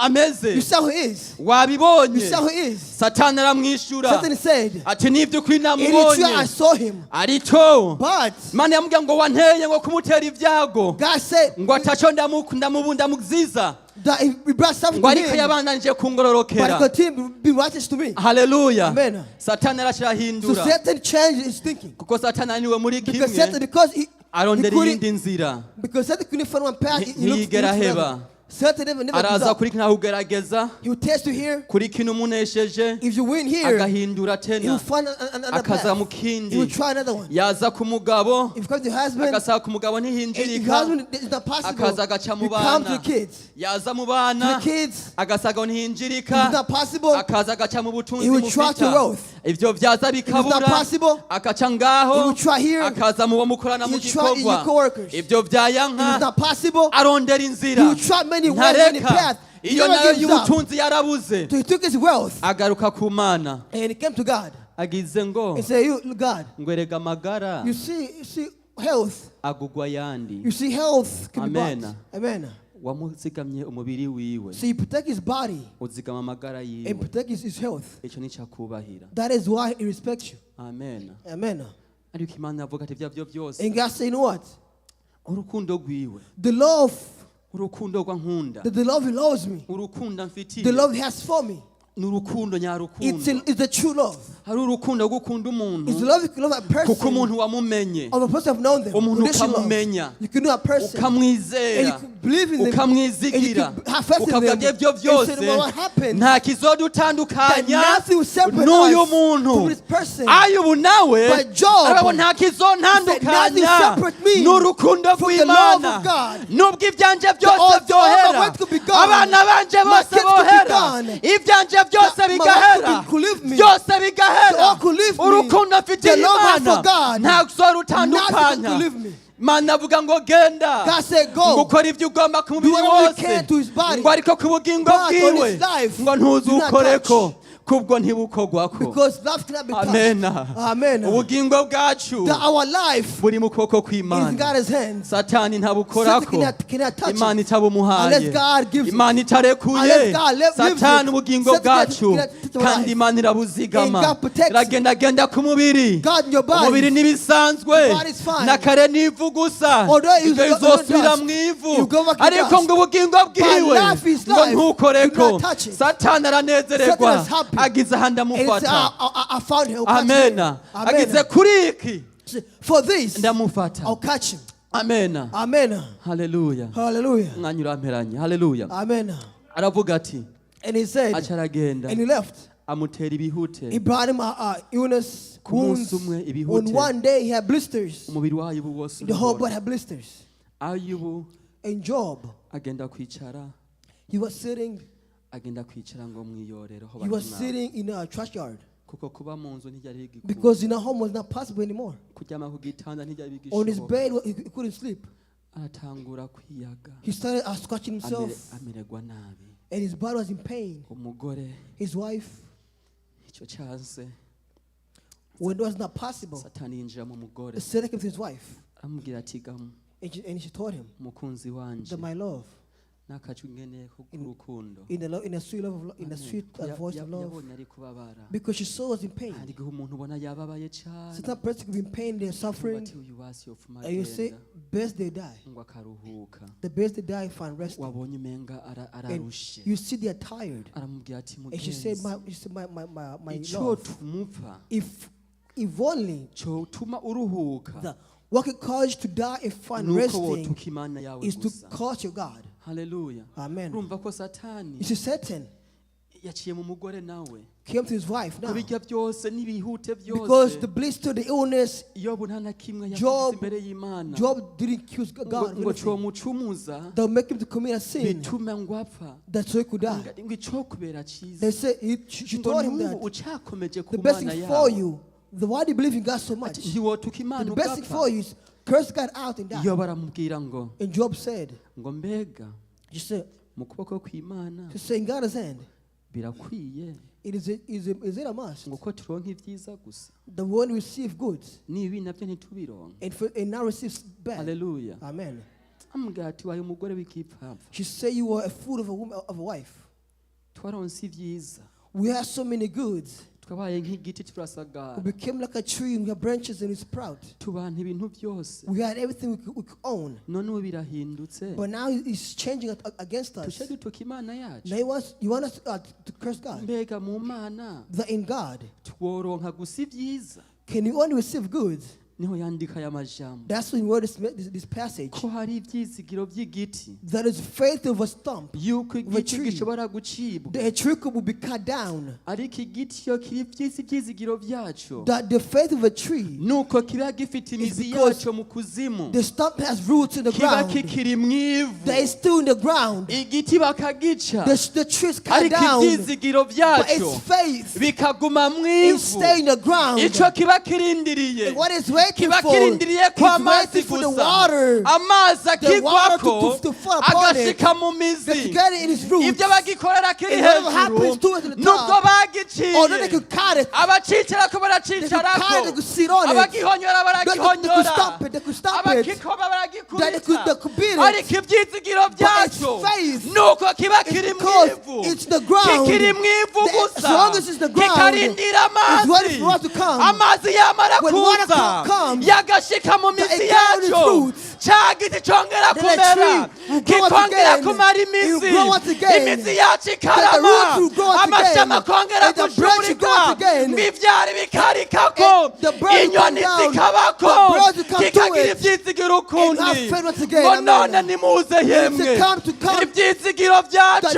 Speaker 1: ameze
Speaker 2: You saw who he is. You
Speaker 1: wabibonye
Speaker 2: saw who he is.
Speaker 1: Satani aramwishyura
Speaker 2: Satan said,
Speaker 1: ati n'iby'ukuri
Speaker 2: it is true, I
Speaker 1: namubonye
Speaker 2: saw him.
Speaker 1: Ariko
Speaker 2: But
Speaker 1: Imana yamubwiye ngo wanteye ngo kumutera ibyago
Speaker 2: God said
Speaker 1: ngo ataco ndamuziza
Speaker 2: that he brought something
Speaker 1: ngo
Speaker 2: to
Speaker 1: ariko
Speaker 2: him,
Speaker 1: yabandanije
Speaker 2: but he
Speaker 1: kungororokera
Speaker 2: continued to be righteous to me.
Speaker 1: Haleluya
Speaker 2: Amen.
Speaker 1: Satani
Speaker 2: So
Speaker 1: aracahindura
Speaker 2: Satan changed his thinking.
Speaker 1: Kuko Satani ananiwe muri
Speaker 2: Because Satan,
Speaker 1: kimwe
Speaker 2: because he
Speaker 1: arondera
Speaker 2: couldn't,
Speaker 1: iyindi nzira
Speaker 2: because Satan couldn't find one path, he looked
Speaker 1: Ntiyigera
Speaker 2: for another.
Speaker 1: aheba.
Speaker 2: Satan never gives
Speaker 1: Araza
Speaker 2: up.
Speaker 1: kuri kino akugerageza
Speaker 2: He will test you here.
Speaker 1: Kuri kino umunesheje
Speaker 2: If you win here,
Speaker 1: agahindura
Speaker 2: he will
Speaker 1: tena
Speaker 2: find another
Speaker 1: akaza mu
Speaker 2: path.
Speaker 1: kindi
Speaker 2: He will try another one.
Speaker 1: Yaza ku mugabo
Speaker 2: If you come to your husband,
Speaker 1: agasaba ku mugabo
Speaker 2: and if your
Speaker 1: ntihinjirika
Speaker 2: husband is not possible,
Speaker 1: Akaza agaca mu
Speaker 2: you come to
Speaker 1: bana
Speaker 2: the kids.
Speaker 1: Yaza mu
Speaker 2: To
Speaker 1: bana
Speaker 2: the kids,
Speaker 1: agasaga
Speaker 2: if it's
Speaker 1: ntihinjirika
Speaker 2: not possible,
Speaker 1: akaza agaca mu butunzi
Speaker 2: He will try to
Speaker 1: mufita
Speaker 2: wealth.
Speaker 1: Ivyo vyaza
Speaker 2: If it's not
Speaker 1: bikabura
Speaker 2: possible,
Speaker 1: akaca ngaho
Speaker 2: he will try here.
Speaker 1: Akaza mu bo mukorana
Speaker 2: He
Speaker 1: mu
Speaker 2: will try in your
Speaker 1: gikorwa
Speaker 2: coworkers.
Speaker 1: ivyo
Speaker 2: If it's
Speaker 1: vyayanka
Speaker 2: not possible,
Speaker 1: arondera
Speaker 2: he
Speaker 1: inzira
Speaker 2: will try many ways, many
Speaker 1: ntareka
Speaker 2: paths. He
Speaker 1: iyo
Speaker 2: never
Speaker 1: nayo
Speaker 2: gives up.
Speaker 1: y'ubutunzi yarabuze
Speaker 2: So he took his wealth
Speaker 1: agaruka ku Mana
Speaker 2: and he came to God
Speaker 1: agize ngo
Speaker 2: and said, "You, God,
Speaker 1: ngo erega amagara
Speaker 2: you see health.
Speaker 1: Agugwa ayandi
Speaker 2: You see, health can be
Speaker 1: Amen.
Speaker 2: bought. Amen.
Speaker 1: Wamuzigamye umubiri wiwe
Speaker 2: So you protect his body
Speaker 1: uzigama amagara
Speaker 2: and
Speaker 1: yiwe
Speaker 2: protect his health.
Speaker 1: Icyo nicakubahira
Speaker 2: That is why he respects you.
Speaker 1: Amen.
Speaker 2: Amen.
Speaker 1: Ariko Imana yavuga ati ibyo byose
Speaker 2: And God said, you know what?
Speaker 1: Urukundo rwiwe
Speaker 2: The love,
Speaker 1: urukundo rwa nkunda
Speaker 2: the love he loves me,
Speaker 1: urukundo amfitiye
Speaker 2: the love he has for me,
Speaker 1: Ni urukundo
Speaker 2: It's
Speaker 1: nyarukundo.
Speaker 2: It's a true love.
Speaker 1: Hari urukundo gukunda umuntu
Speaker 2: It's the love you can love a
Speaker 1: kuko
Speaker 2: person
Speaker 1: umuntu wamumenye
Speaker 2: of a person have known them.
Speaker 1: Umuntu
Speaker 2: Conditional love.
Speaker 1: ukamumenya.
Speaker 2: You can know a person. And you
Speaker 1: ukamwizera
Speaker 2: could believe in them. And you
Speaker 1: ukamwizigira
Speaker 2: could have faith in
Speaker 1: ukavuga
Speaker 2: them.
Speaker 1: ibyo
Speaker 2: And
Speaker 1: byose
Speaker 2: say, "No matter what happened,
Speaker 1: nta kizodutandukanya
Speaker 2: that nothing will separate
Speaker 1: n'uyu
Speaker 2: us
Speaker 1: muntu."
Speaker 2: from this person.
Speaker 1: Ayubu nawe
Speaker 2: But Job
Speaker 1: arabo nta kizontandukanya
Speaker 2: said, "Nothing separate me
Speaker 1: n'urukundo
Speaker 2: from the love
Speaker 1: rw'Imana
Speaker 2: of God."
Speaker 1: nubwo ibyanje byose
Speaker 2: All my
Speaker 1: byohera
Speaker 2: wealth could be gone.
Speaker 1: abana banje
Speaker 2: My
Speaker 1: bose
Speaker 2: kids could be
Speaker 1: bohera
Speaker 2: gone.
Speaker 1: ibyanje byose
Speaker 2: That my wife
Speaker 1: bigahera
Speaker 2: could leave me.
Speaker 1: byose bigahera
Speaker 2: They all could leave me.
Speaker 1: urukundo mfitiye
Speaker 2: The love I have
Speaker 1: Imana
Speaker 2: for God,
Speaker 1: nta kuzorutandukanya.
Speaker 2: nothing could leave me.
Speaker 1: Mana avuga ngo genda
Speaker 2: God said, "Go."
Speaker 1: ngo ukore ibyo ugomba ku mubiri
Speaker 2: Do whatever you
Speaker 1: wose
Speaker 2: can to his body.
Speaker 1: ngo ariko ku bugingo
Speaker 2: But on
Speaker 1: bwiwe
Speaker 2: his life,
Speaker 1: ngo
Speaker 2: do not
Speaker 1: ntuzukoreko kubwo ntibukogwako.
Speaker 2: Because love cannot be touched.
Speaker 1: Amena.
Speaker 2: Amen.
Speaker 1: Ubugingo bwacu
Speaker 2: That our life
Speaker 1: buri mu kuboko
Speaker 2: is in
Speaker 1: kw'Imana.
Speaker 2: God's hands.
Speaker 1: Satani ntabukorako
Speaker 2: Satan cannot touch it.
Speaker 1: Imana itabumuhaye
Speaker 2: Unless God gives it.
Speaker 1: Imana itarekuye.
Speaker 2: Unless God lives
Speaker 1: Satani
Speaker 2: it.
Speaker 1: ubugingo
Speaker 2: Satan
Speaker 1: bwacu
Speaker 2: cannot touch our
Speaker 1: kandi
Speaker 2: life.
Speaker 1: Imana irabuzigama
Speaker 2: And God protects it.
Speaker 1: iragendagenda ku mubiri.
Speaker 2: God in your body.
Speaker 1: Umubiri ntibisanzwe
Speaker 2: The body is fine.
Speaker 1: na kare n'ivu gusa
Speaker 2: Although you
Speaker 1: ibyo
Speaker 2: go-
Speaker 1: bizosubira
Speaker 2: dust,
Speaker 1: mu ivu
Speaker 2: you go back in
Speaker 1: ariko
Speaker 2: dust.
Speaker 1: ngo ubugingo bwiwe
Speaker 2: life is
Speaker 1: ngo
Speaker 2: life.
Speaker 1: ntukoreko.
Speaker 2: Do not touch it.
Speaker 1: Satani aranezererwa
Speaker 2: Satan is happy.
Speaker 1: agize ahandi
Speaker 2: And he said,
Speaker 1: amufata.
Speaker 2: I found him. I'll catch him.
Speaker 1: Amena.
Speaker 2: Amen.
Speaker 1: Agize kuri iki
Speaker 2: For this,
Speaker 1: ndamufata.
Speaker 2: I'll catch him.
Speaker 1: Amena.
Speaker 2: Amen.
Speaker 1: Haleluya.
Speaker 2: Hallelujah.
Speaker 1: Umwanya uramperanye. Haleluya.
Speaker 2: Amen.
Speaker 1: Aravuga ati
Speaker 2: And he said,
Speaker 1: aca aragenda
Speaker 2: and he left.
Speaker 1: amutera ibihute.
Speaker 2: He brought him illness,
Speaker 1: Ku
Speaker 2: wounds.
Speaker 1: munsi umwe ibihute.
Speaker 2: On one day, he had blisters.
Speaker 1: Umubiri w'Ayubu wose
Speaker 2: The whole
Speaker 1: urabora.
Speaker 2: body had blisters.
Speaker 1: Ayubu
Speaker 2: And Job,
Speaker 1: agenda kwicara
Speaker 2: he was sitting,
Speaker 1: agenda kwicara ngo mwiyorero aho
Speaker 2: he was
Speaker 1: bakina.
Speaker 2: sitting in a trash yard
Speaker 1: Kuko kuba mu nzu ntibyari bigikunda
Speaker 2: because in a home was not possible anymore.
Speaker 1: kuryama ku gitanda ntibyari
Speaker 2: On his
Speaker 1: bigishoboka.
Speaker 2: bed, he couldn't sleep.
Speaker 1: Aratangura kwiyaga
Speaker 2: He started scratching himself,
Speaker 1: amererwa nabi.
Speaker 2: And his body was in pain.
Speaker 1: Umugore
Speaker 2: His wife,
Speaker 1: icyo cyanse
Speaker 2: when it was not possible,
Speaker 1: Satani yinjira mu mugore
Speaker 2: Satan came to his wife,
Speaker 1: aramubwira ati gamu
Speaker 2: and she told him
Speaker 1: umukunzi wanje
Speaker 2: that my love,
Speaker 1: n'akacu nkeneye k'urukundo
Speaker 2: in the sweet love, of, in the sweet voice of love,
Speaker 1: yabonye ari kubabara
Speaker 2: because she saw was in pain.
Speaker 1: hari igihe umuntu ubona yababaye cyane
Speaker 2: Certain person could be in pain, they're suffering,
Speaker 1: ati uyu wasi yopfuma
Speaker 2: and you say,
Speaker 1: agenda
Speaker 2: best they die.
Speaker 1: ngo akaruhuka.
Speaker 2: The best they die find rest.
Speaker 1: Wabonye umenga
Speaker 2: And
Speaker 1: ararushe.
Speaker 2: you see they're tired.
Speaker 1: Aramubwira ati
Speaker 2: And she said,
Speaker 1: mugenzi
Speaker 2: my
Speaker 1: icyo
Speaker 2: love,
Speaker 1: tumupfa
Speaker 2: if only
Speaker 1: cyotuma uruhuka
Speaker 2: the what could cause you to die and find
Speaker 1: nuko
Speaker 2: resting
Speaker 1: wotuka Imana yawe
Speaker 2: is to
Speaker 1: gusa.
Speaker 2: curse your God.
Speaker 1: Haleluya.
Speaker 2: Amen.
Speaker 1: Urumva ko Satani
Speaker 2: You see, Satan
Speaker 1: yaciye mu mugore nawe
Speaker 2: came to his wife now.
Speaker 1: kubijya byose n'ibihute
Speaker 2: Because
Speaker 1: byose
Speaker 2: the blister, the illness,
Speaker 1: Yobu nta na kimwe yavuze
Speaker 2: Job-
Speaker 1: imbere y'Imana
Speaker 2: Job didn't accuse God
Speaker 1: ngo
Speaker 2: of
Speaker 1: ngo
Speaker 2: anything.
Speaker 1: cyomucumuza
Speaker 2: They'll make him to commit a sin
Speaker 1: bitume ngo apfa
Speaker 2: that so he could die.
Speaker 1: ngo icokubera cyiza
Speaker 2: They say she
Speaker 1: ngo
Speaker 2: told him
Speaker 1: n'ubu
Speaker 2: that
Speaker 1: ucakomeje ku
Speaker 2: the best
Speaker 1: Mana
Speaker 2: thing for
Speaker 1: yawe
Speaker 2: you, the why do you believe in God so much?
Speaker 1: ntiwotuka Imana
Speaker 2: The best thing
Speaker 1: ugapfa.
Speaker 2: for you is curse God out and die.
Speaker 1: Yobu aramubwira ngo
Speaker 2: And Job said,
Speaker 1: ngo mbega
Speaker 2: she said,
Speaker 1: mu kuboko kw'Imana
Speaker 2: to say in God's hand,
Speaker 1: birakwiye
Speaker 2: it is a, is a, is it a must?
Speaker 1: ngo ko turonka ibyiza gusa
Speaker 2: The one receive goods
Speaker 1: n'ibi nabyo ntitubironke.
Speaker 2: and now receives bad.
Speaker 1: Haleluya.
Speaker 2: Amen.
Speaker 1: Amubwira ati waye umugore w'ikipfapfa
Speaker 2: She said you were a fool of a woman of a wife.
Speaker 1: twaronse ibyiza
Speaker 2: We have so many goods.
Speaker 1: twabaye nk'igiti turasagara
Speaker 2: We became like a tree and we have branches and we sprout.
Speaker 1: tubana ibintu byose
Speaker 2: We had everything we could own.
Speaker 1: none ubu birahindutse
Speaker 2: But now he's changing it against us.
Speaker 1: tuce dutuka Imana yacu.
Speaker 2: Now you want us to curse God.
Speaker 1: Mbega mu Mana
Speaker 2: That in God,
Speaker 1: tworonka gusa ibyiza
Speaker 2: can you only receive goods?
Speaker 1: Niho yandika aya majambo
Speaker 2: That's when he wrote this passage.
Speaker 1: ko hari ibyizigiro by'igiti
Speaker 2: That is faith of a stump.
Speaker 1: yuko
Speaker 2: Of a
Speaker 1: igiti
Speaker 2: tree.
Speaker 1: gishobora gucibwa
Speaker 2: The tree could be cut down.
Speaker 1: ariko igiti iyo kiri ibyisi ibyizigiro byacu
Speaker 2: That the faith of a tree,
Speaker 1: nuko kiba gifite imizi
Speaker 2: because
Speaker 1: yacyo mu kuzimu
Speaker 2: the stump has roots in the
Speaker 1: kiba
Speaker 2: ground.
Speaker 1: kikiri mu ivu
Speaker 2: That is still in the ground.
Speaker 1: igiti bakagica
Speaker 2: The tree is cut
Speaker 1: ariko
Speaker 2: down.
Speaker 1: ibyizigiro
Speaker 2: But
Speaker 1: byacyo
Speaker 2: its faith
Speaker 1: bikaguma mu
Speaker 2: is
Speaker 1: ivu
Speaker 2: staying in the ground.
Speaker 1: icyo kiba kirindiriye
Speaker 2: And what is waiting
Speaker 1: kiba
Speaker 2: for
Speaker 1: kirindiriye ko
Speaker 2: is
Speaker 1: amazi
Speaker 2: waiting for the
Speaker 1: gusa
Speaker 2: water
Speaker 1: amazi
Speaker 2: The water to-
Speaker 1: akigwako
Speaker 2: to fall upon it.
Speaker 1: agashika mu mizi
Speaker 2: to get it in its roots.
Speaker 1: Ibyo bagikorera kiri
Speaker 2: And whatever
Speaker 1: hejuru
Speaker 2: happens to it at the
Speaker 1: nubwo
Speaker 2: top,
Speaker 1: bagiciye
Speaker 2: although they could cut it,
Speaker 1: abacicarako
Speaker 2: they could cut it, they
Speaker 1: baracicarako
Speaker 2: could sit on it.
Speaker 1: abagihonyora
Speaker 2: They could
Speaker 1: baragihonyora
Speaker 2: stomp it, they could stomp it.
Speaker 1: abakikoma
Speaker 2: That they could,
Speaker 1: baragikubita
Speaker 2: they could beat it.
Speaker 1: Ariko ibyizigiro byacyo
Speaker 2: But its faith
Speaker 1: nuko kiba kiri mu
Speaker 2: because
Speaker 1: ivu
Speaker 2: it's the ground.
Speaker 1: kikiri mu ivu
Speaker 2: As
Speaker 1: gusa
Speaker 2: long as it's the ground,
Speaker 1: kikarindira
Speaker 2: it's waiting
Speaker 1: amazi
Speaker 2: for water to come.
Speaker 1: Amazi yamara
Speaker 2: When water
Speaker 1: kuza
Speaker 2: comes,
Speaker 1: yagashika mu mizi
Speaker 2: it got its
Speaker 1: yacyo
Speaker 2: roots.
Speaker 1: Cya giti cyongera
Speaker 2: Then the
Speaker 1: kumera,
Speaker 2: tree will grow once
Speaker 1: kikongera
Speaker 2: again.
Speaker 1: kumara
Speaker 2: It will
Speaker 1: imizi,
Speaker 2: grow once again.
Speaker 1: imizi yacu
Speaker 2: That the
Speaker 1: ikarama,
Speaker 2: roots will grow once
Speaker 1: amashami
Speaker 2: again.
Speaker 1: akongera
Speaker 2: And the branch will grow
Speaker 1: gushuburika,
Speaker 2: once again.
Speaker 1: ngo ibyari bikarikako,
Speaker 2: And the birds will come
Speaker 1: inyoni
Speaker 2: down.
Speaker 1: zikabako,
Speaker 2: The birds will come to
Speaker 1: kikagira
Speaker 2: it.
Speaker 1: ibyizigiro ukundi.
Speaker 2: And have faith once again.
Speaker 1: Ngo
Speaker 2: Amen.
Speaker 1: none nimuze yemwe,
Speaker 2: come to come.
Speaker 1: ibyizigiro byacu
Speaker 2: That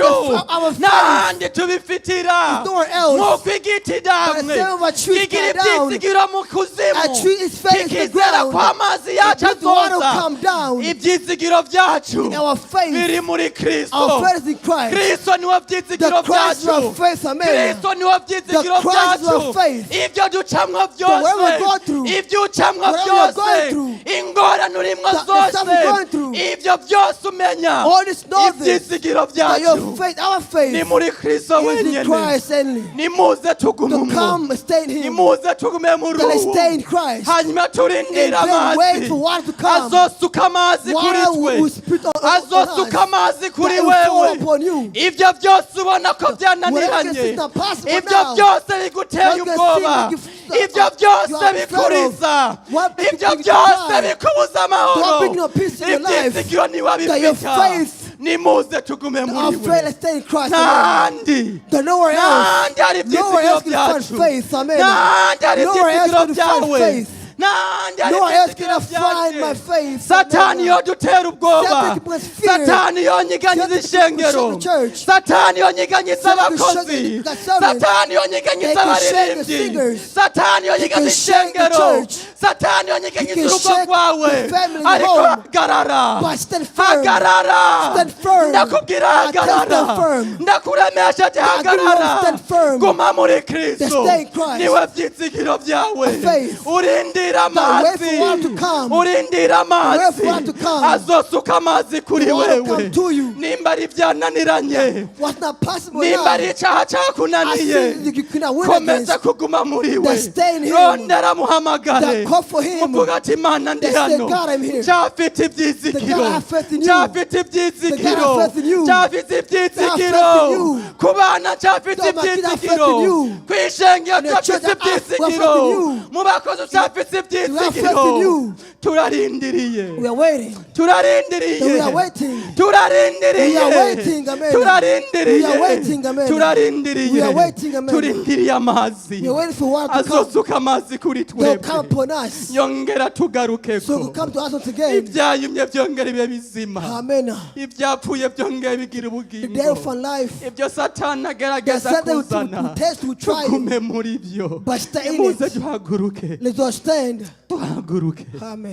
Speaker 2: our faith
Speaker 1: n'ahandi tubifitira
Speaker 2: is nowhere else.
Speaker 1: nk'uko igiti
Speaker 2: But
Speaker 1: damwe
Speaker 2: the same of a tree
Speaker 1: kigira
Speaker 2: fell down.
Speaker 1: ibyizigiro mu kuzimu,
Speaker 2: A tree is fell in the
Speaker 1: kikizera
Speaker 2: ground.
Speaker 1: ko amazi yacu
Speaker 2: It water will
Speaker 1: azoza.
Speaker 2: come down.
Speaker 1: Ibyizigiro byacu
Speaker 2: Our faith,
Speaker 1: biri muri Kristo.
Speaker 2: our faith is in Christ.
Speaker 1: Kristo niwe byizigiro
Speaker 2: The Christ is
Speaker 1: byacu.
Speaker 2: our faith, amen.
Speaker 1: Kristo niwe byizigiro
Speaker 2: The Christ is our
Speaker 1: byacu.
Speaker 2: faith.
Speaker 1: Ibyo ducamwo
Speaker 2: whatever
Speaker 1: byose,
Speaker 2: we go through,
Speaker 1: ibyo ucamwo
Speaker 2: whatever we are
Speaker 1: byose,
Speaker 2: going through,
Speaker 1: ingorane urimwo
Speaker 2: the stuff
Speaker 1: zose,
Speaker 2: we're going through,
Speaker 1: ibyo byose umenya,
Speaker 2: all this know this,
Speaker 1: ibyizigiro
Speaker 2: that your
Speaker 1: byacu
Speaker 2: faith, our
Speaker 1: ni
Speaker 2: faith,
Speaker 1: muri Kristo
Speaker 2: is in
Speaker 1: wenyine.
Speaker 2: Christ only.
Speaker 1: Nimuze tugume
Speaker 2: To
Speaker 1: umwo,
Speaker 2: come and stay in Him.
Speaker 1: nimuze tugume muri
Speaker 2: That let's
Speaker 1: uwo,
Speaker 2: stay in Christ.
Speaker 1: hanyuma turindire
Speaker 2: And then wait
Speaker 1: amazi
Speaker 2: for water to come.
Speaker 1: azosuka amazi kuri
Speaker 2: Water
Speaker 1: twe,
Speaker 2: will spit on
Speaker 1: azosuka
Speaker 2: us.
Speaker 1: amazi kuri
Speaker 2: That will fall
Speaker 1: wewe.
Speaker 2: upon you.
Speaker 1: Ibyo byose ubona ko byananiranye,
Speaker 2: Whatever you see not possible
Speaker 1: ibyo
Speaker 2: now.
Speaker 1: byose biguteye
Speaker 2: What you see
Speaker 1: ubwoba,
Speaker 2: make you-
Speaker 1: ibyo
Speaker 2: you
Speaker 1: byose
Speaker 2: are afraid of.
Speaker 1: bikuriza,
Speaker 2: What make you
Speaker 1: ibyo
Speaker 2: think you
Speaker 1: byose
Speaker 2: cry.
Speaker 1: bikubuza amahoro,
Speaker 2: Don't bring no peace in your life.
Speaker 1: ibyizigiro niwe
Speaker 2: That your
Speaker 1: abifita.
Speaker 2: faith,
Speaker 1: Nimuze tugume
Speaker 2: our
Speaker 1: muri
Speaker 2: faith,
Speaker 1: we.
Speaker 2: let's stay in Christ. Amen.
Speaker 1: Ntahandi,
Speaker 2: That nowhere else,
Speaker 1: ntahandi hari
Speaker 2: nowhere
Speaker 1: ibyizigiro
Speaker 2: else can find
Speaker 1: byacu,
Speaker 2: faith. Amen.
Speaker 1: ntahandi hari
Speaker 2: Nowhere else
Speaker 1: ibyizigiro
Speaker 2: can find
Speaker 1: byawe,
Speaker 2: faith.
Speaker 1: ntahandi hari
Speaker 2: Nowhere else can
Speaker 1: ibyizigiro
Speaker 2: I find my
Speaker 1: byacu.
Speaker 2: faith.
Speaker 1: Satani
Speaker 2: Amen.
Speaker 1: yodutera ubwoba,
Speaker 2: Satan can put fear.
Speaker 1: Satani yonyiganyiza
Speaker 2: Satan can
Speaker 1: ishengero,
Speaker 2: shake the church.
Speaker 1: Satani yonyiganyiza
Speaker 2: Satan can shake
Speaker 1: abakozi,
Speaker 2: the servants.
Speaker 1: Satani yonyiganyiza
Speaker 2: They can shake the
Speaker 1: abaririmbyi,
Speaker 2: singers.
Speaker 1: Satani
Speaker 2: They
Speaker 1: yonyiganyiza
Speaker 2: can shake the
Speaker 1: ishengero,
Speaker 2: church.
Speaker 1: Satani yonyiganyiza
Speaker 2: He can
Speaker 1: urugo
Speaker 2: shake
Speaker 1: rwawe,
Speaker 2: the family
Speaker 1: ariko
Speaker 2: home.
Speaker 1: hagarara,
Speaker 2: But stand firm.
Speaker 1: hagarara,
Speaker 2: Stand firm.
Speaker 1: ndakubwira
Speaker 2: I tell
Speaker 1: hagarara,
Speaker 2: stand firm.
Speaker 1: ndakuremesha ati
Speaker 2: I give you
Speaker 1: hagarara,
Speaker 2: stand firm.
Speaker 1: guma muri Kristo,
Speaker 2: Stay in Christ.
Speaker 1: niwe byizigiro byawe,
Speaker 2: Faith.
Speaker 1: urindira
Speaker 2: That wait for
Speaker 1: amazi,
Speaker 2: water to come.
Speaker 1: urindira
Speaker 2: Wait for
Speaker 1: amazi
Speaker 2: water to come.
Speaker 1: azosuka amazi kuri
Speaker 2: The water
Speaker 1: wewe.
Speaker 2: come to you.
Speaker 1: Nimba ari ibyananiranye,
Speaker 2: What's not possible
Speaker 1: nimba
Speaker 2: now?
Speaker 1: ari icyaha
Speaker 2: I
Speaker 1: cyakunaniye,
Speaker 2: see you cannot win
Speaker 1: komeza
Speaker 2: against.
Speaker 1: kuguma muri we,
Speaker 2: That stay in him.
Speaker 1: rondera muhamagare,
Speaker 2: That call for him.
Speaker 1: muvuga ati Imana ndi
Speaker 2: That say,
Speaker 1: hano,
Speaker 2: God, I'm here.
Speaker 1: ncyafite ibyizigiro,
Speaker 2: That God, I have faith in you.
Speaker 1: ncyafite ibyizigiro,
Speaker 2: That God, I have faith in you.
Speaker 1: ncyafite
Speaker 2: That I have
Speaker 1: ibyizigiro,
Speaker 2: faith in you.
Speaker 1: ku bana ncyafite
Speaker 2: That my kid have faith
Speaker 1: ibyizigiro,
Speaker 2: in you.
Speaker 1: ku ishengero
Speaker 2: In the church,
Speaker 1: ncyafite
Speaker 2: I have faith in
Speaker 1: ibyizigiro,
Speaker 2: you.
Speaker 1: mu bakozi ncyafite
Speaker 2: You have faith
Speaker 1: ibyizigiro.
Speaker 2: in you.
Speaker 1: Turarindiriye,
Speaker 2: We are waiting.
Speaker 1: turarindiriye,
Speaker 2: That we are waiting.
Speaker 1: turarindiriye,
Speaker 2: We are waiting, amen.
Speaker 1: turarindiriye,
Speaker 2: We are waiting, amen.
Speaker 1: turarindiriye,
Speaker 2: We are waiting, amen.
Speaker 1: turindiriye amazi
Speaker 2: We are waiting for water to come.
Speaker 1: azosuka amazi kuri
Speaker 2: They'll come
Speaker 1: twebwe,
Speaker 2: upon us.
Speaker 1: yongera
Speaker 2: So
Speaker 1: tugarukeko,
Speaker 2: will come to us once again.
Speaker 1: ibyayumye byongera bibe bizima,
Speaker 2: Amen.
Speaker 1: ibyapfuye byongera bigira
Speaker 2: The
Speaker 1: ubugingo,
Speaker 2: death for life.
Speaker 1: ibyo Satani
Speaker 2: The
Speaker 1: agerageza
Speaker 2: Satan will,
Speaker 1: kuzana
Speaker 2: will test, will try you.
Speaker 1: tugume muri byo.
Speaker 2: But stay in
Speaker 1: Nimuze
Speaker 2: it.
Speaker 1: duhaguruke,
Speaker 2: Let us stand.
Speaker 1: duhaguruke.
Speaker 2: Amen.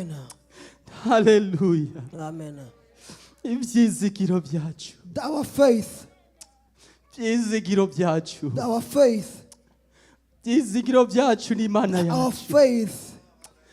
Speaker 1: Haleluya.
Speaker 2: Amen.
Speaker 1: Ibyizigiro byacu,
Speaker 2: Our faith,
Speaker 1: ibyizigiro byacu,
Speaker 2: our faith,
Speaker 1: ibyizigiro byacu ni Imana
Speaker 2: our
Speaker 1: yacu,
Speaker 2: faith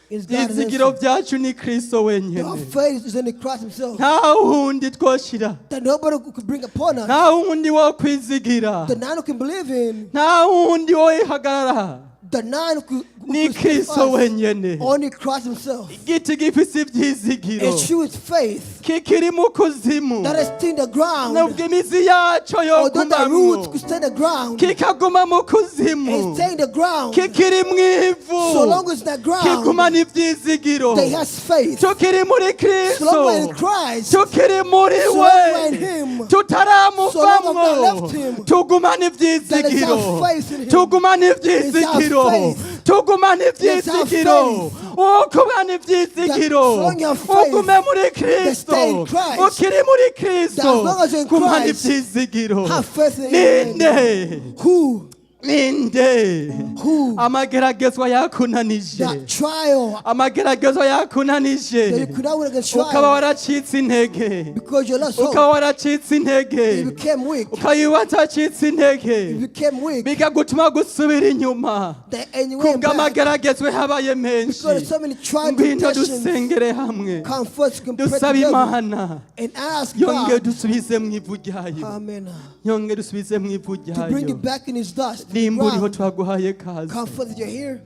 Speaker 2: is God.
Speaker 1: ibyizigiro
Speaker 2: Himself.
Speaker 1: byacu ni Kristo
Speaker 2: Our
Speaker 1: wenyine,
Speaker 2: faith is in Christ Himself.
Speaker 1: nta wundi twoshira,
Speaker 2: That nobody could bring upon us.
Speaker 1: nta wundi wo kwizigira,
Speaker 2: The none who can believe in.
Speaker 1: nta wundi wo yihagarara,
Speaker 2: The none who
Speaker 1: ni
Speaker 2: could save
Speaker 1: Kristo
Speaker 2: us.
Speaker 1: wenyine.
Speaker 2: Only Christ Himself.
Speaker 1: Igiti gifise ibyizigiro
Speaker 2: A true faith
Speaker 1: kikiri mu kuzimu,
Speaker 2: that is still in the ground.
Speaker 1: nubwo imizi yaco
Speaker 2: Although the roots
Speaker 1: yogumamwo,
Speaker 2: could stay in the ground,
Speaker 1: kikaguma mu kuzimu,
Speaker 2: and stay in the ground.
Speaker 1: kikiri mu ivu,
Speaker 2: So long as the ground,
Speaker 1: kigumana ibyizigiro.
Speaker 2: they has faith.
Speaker 1: Tukiri muri
Speaker 2: So long we're in
Speaker 1: Kristo,
Speaker 2: Christ,
Speaker 1: tukiri muri
Speaker 2: So long we're in
Speaker 1: we,
Speaker 2: Him.
Speaker 1: tutaramuvamwo,
Speaker 2: So long we've not left Him.
Speaker 1: tugumana
Speaker 2: That is our
Speaker 1: ibyizigiro,
Speaker 2: faith in Him.
Speaker 1: tugumana
Speaker 2: It's our
Speaker 1: ibyizigiro,
Speaker 2: faith.
Speaker 1: tugumana
Speaker 2: It's our
Speaker 1: ibyizigiro,
Speaker 2: faith.
Speaker 1: ukugumana ibyizigiro,
Speaker 2: That so long you have faith,
Speaker 1: ugume muri
Speaker 2: that stay in
Speaker 1: Kristo,
Speaker 2: Christ.
Speaker 1: ukiri muri
Speaker 2: That
Speaker 1: Kristo,
Speaker 2: as long as you're in
Speaker 1: gumana
Speaker 2: Christ,
Speaker 1: ibyizigiro.
Speaker 2: have faith in Him.
Speaker 1: Ninde,
Speaker 2: Who,
Speaker 1: ninde
Speaker 2: who,
Speaker 1: amageragezwa yakunanije,
Speaker 2: that trial
Speaker 1: amageragezwa yakunanije,
Speaker 2: that you could not win against
Speaker 1: ukaba
Speaker 2: trial
Speaker 1: waracitse intege,
Speaker 2: because you lost
Speaker 1: ukaba
Speaker 2: hope.
Speaker 1: waracitse intege,
Speaker 2: You became weak.
Speaker 1: ukaba watacitse intege,
Speaker 2: You became weak.
Speaker 1: bikagutuma gusubira inyuma
Speaker 2: That and you went back
Speaker 1: kubw'amageragezwe habaye menshi.
Speaker 2: because so many trial
Speaker 1: Ngwino
Speaker 2: temptations
Speaker 1: dusengere hamwe,
Speaker 2: come first. You can pray
Speaker 1: dusabe
Speaker 2: together
Speaker 1: Imana
Speaker 2: and ask
Speaker 1: yongere
Speaker 2: God.
Speaker 1: dusubize mu ivu ryayo,
Speaker 2: Amen.
Speaker 1: yongere dusubize mu ivu
Speaker 2: To bring you
Speaker 1: ryayo.
Speaker 2: back in His dust.
Speaker 1: Nimba uriho
Speaker 2: Ground.
Speaker 1: twaguhaye kaze,
Speaker 2: Come forth, you're here.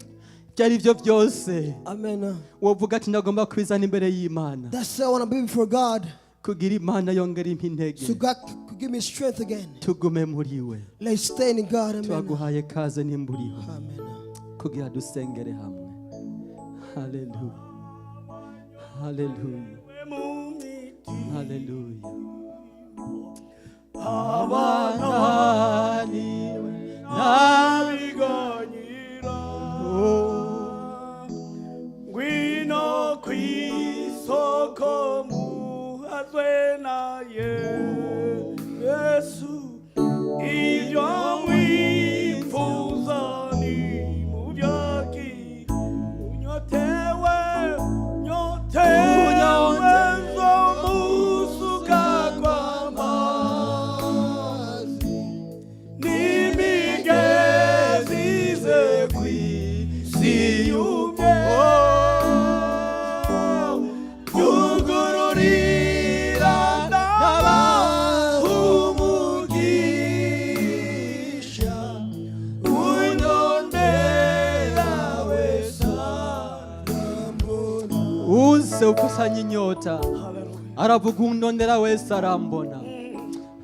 Speaker 1: ibyo ari byo byose
Speaker 2: Amen.
Speaker 1: wovuga ati ndagomba kwizana imbere y'Imana
Speaker 2: That's why I want to be before God.
Speaker 1: kugira Imana yongere impa intege,
Speaker 2: So God could give me strength again.
Speaker 1: tugume muri we.
Speaker 2: Let's stand in God. Amen.
Speaker 1: Twaguhaye kaze nimba uriho
Speaker 2: Amen.
Speaker 1: kugira dusengere hamwe. Haleluya, haleluya.
Speaker 3: Mu mitima
Speaker 1: Haleluya.
Speaker 3: Abananiwe n'abiganyira, ngwino kw'isoko muhazwe na Yesu. Ibyo mwifuza ni mubyakire. Unyotewe, nyotewe, musuka kw'amazi n'imigezi ize kw'isi yumye. Yugururira umugisha, undondera wese arambona.
Speaker 1: Uze ukusanya inyota, aravuga undondera wese arambona.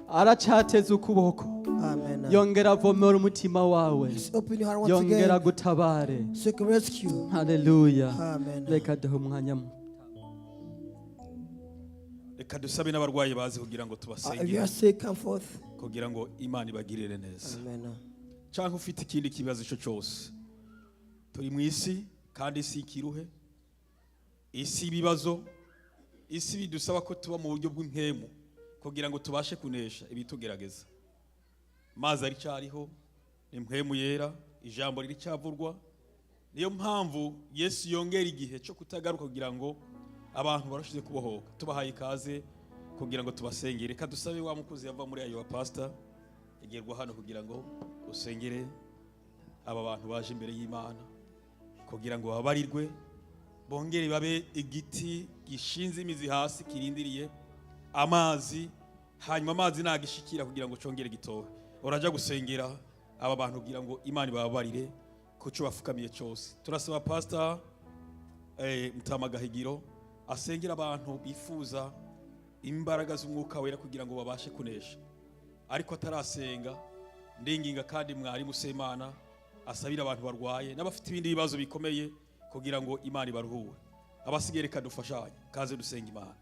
Speaker 1: Aracateza ukuboko.
Speaker 2: Amen.
Speaker 1: Yongera avomera umutima wawe.
Speaker 2: Just open your heart once
Speaker 1: Yongera
Speaker 2: again
Speaker 1: gutabare.
Speaker 2: so he can rescue.
Speaker 1: Haleluya.
Speaker 2: Amen.
Speaker 1: Reka duhe umwanya.
Speaker 4: Reka dusabe n'abarwayi bazi kugira ngo
Speaker 2: If you
Speaker 4: tubasengere
Speaker 2: are sick, come forth.
Speaker 4: kugira ngo Imana ibagirire neza.
Speaker 2: Amen.
Speaker 4: Cyangwa ufite ikindi kibazo icyo cyose, turi mu isi kandi isi ikiruhe, isi ibibazo, isi bidusaba ko tuba mu buryo bw'impemu kugira ngo tubashe kunesha ibitugerageza. Amazi aricyariho, ni impemu yera, ijambo riricyavurwa. Niyo mpamvu Yesu yongera igihe cyo kutagaruka kugira ngo abantu barushize kubohoka. Tubahaye ikaze kugira ngo tubasengere. Reka dusabe wa mukozi yava muri ayo wa pastor egerwa hano kugira ngo usengere aba bantu baje imbere y'Imana kugira ngo babarirwe, bongere babe igiti gishinze imizi hasi kirindiriye amazi, hanyuma amazi nagishikira kugira ngo congere gitohe. Uraja gusengera aba bantu kugira ngo Imana ibababarire ku cyo bafukamiye cyose. Turasaba pastor Mutama Gahigiro asengera abantu bifuza imbaraga z'Umwuka Wera kugira ngo babashe kunesha. Ariko atarasenga, ndinginga kandi mwarimu Semana asabira abantu barwaye n'abafite ibindi bibazo bikomeye kugira ngo Imana ibaruhure. Abasigaye reka dufashanye, kaze dusenga Imana.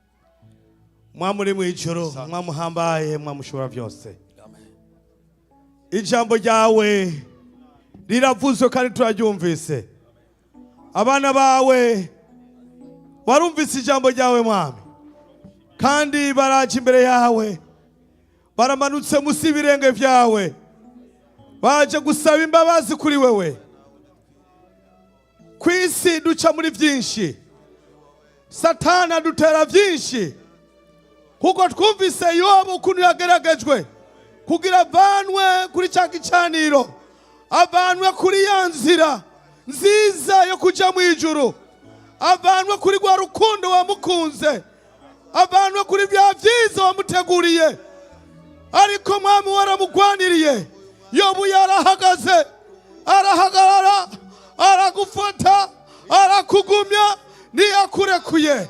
Speaker 5: Mwamuri mu ijoro, mwamuhambaye, mwamushobora byose,
Speaker 4: Amen.
Speaker 5: ijambo ryawe riravuzwe kandi turaryumvise. Abana bawe barumvise ijambo ryawe, Mwami, kandi baraje imbere yawe, baramanutse munsi y'ibirenge byawe, baje gusaba imbabazi kuri wewe. Ku isi duca muri byinshi, Satana adutera byinshi, kuko twumvise Yobu ukuntu yageragejwe kugira avanwe kuri cya gicaniro, avanwe kuri ya nzira nziza yo kujya mu ijuru, avanwe kuri rwa rukundo wamukunze, avanwe kuri bya byiza wamuteguriye. Ariko Mwami, waramugwaniriye. Yobu yarahagaze, arahagarara, aragufata, arakugumya, ntiyakurekuye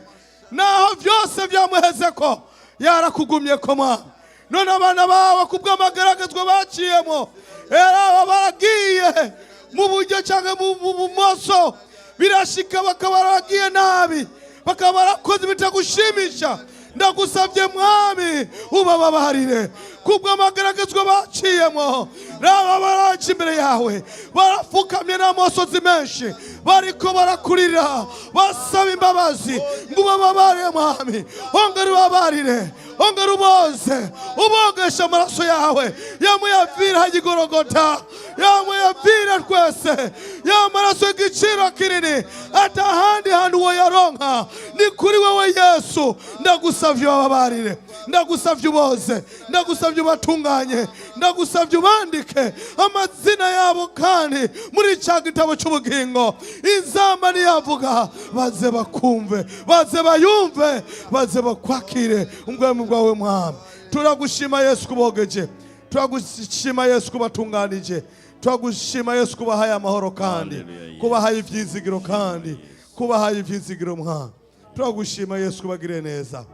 Speaker 5: naho byose byamuheze ko yarakugumye ko. Mwami, none abana bawe kubw'amagaragazwa baciyemo era baragiye mu buryo cyangwa mu bumoso, birashika bakaba baragiye nabi, bakaba barakoze ibitagushimisha. Ndagusabye Mwami, ubababarire kubw'amagaragazwa baciyemo. Raba baraje imbere yawe, barapfukamye n'amosozi menshi, bariko barakurira basaba imbabazi ngo ubababarire. Mwami, ongera ubabarire, ongera uboze, ubogeshe amaraso yawe yamuyavira hagigorogota, yamuyavira twese, ya maraso y'igiciro kinini atahandi hantu woyaronka, ni kuri wowe Yesu. Ndagusavye ubababarire, ndagusavye uboze, ndagusavye ubatunganye, ndagusavye ubandike amazina yabo kandi muri ca gitabo cy'ubugingo. Inzamba niyavuga baze bakumve, baze bayumve, baze bakwakire ubwami bwawe. Mwami, turagushima Yesu kubogeje, turagushima Yesu kubatunganije, turagushima Yesu kubahaye amahoro kandi
Speaker 6: Hallelujah.
Speaker 5: kubahaye ivyizigiro, kandi kubahaye ivyizigiro. Mwami, turagushima Yesu kubagiriye neza.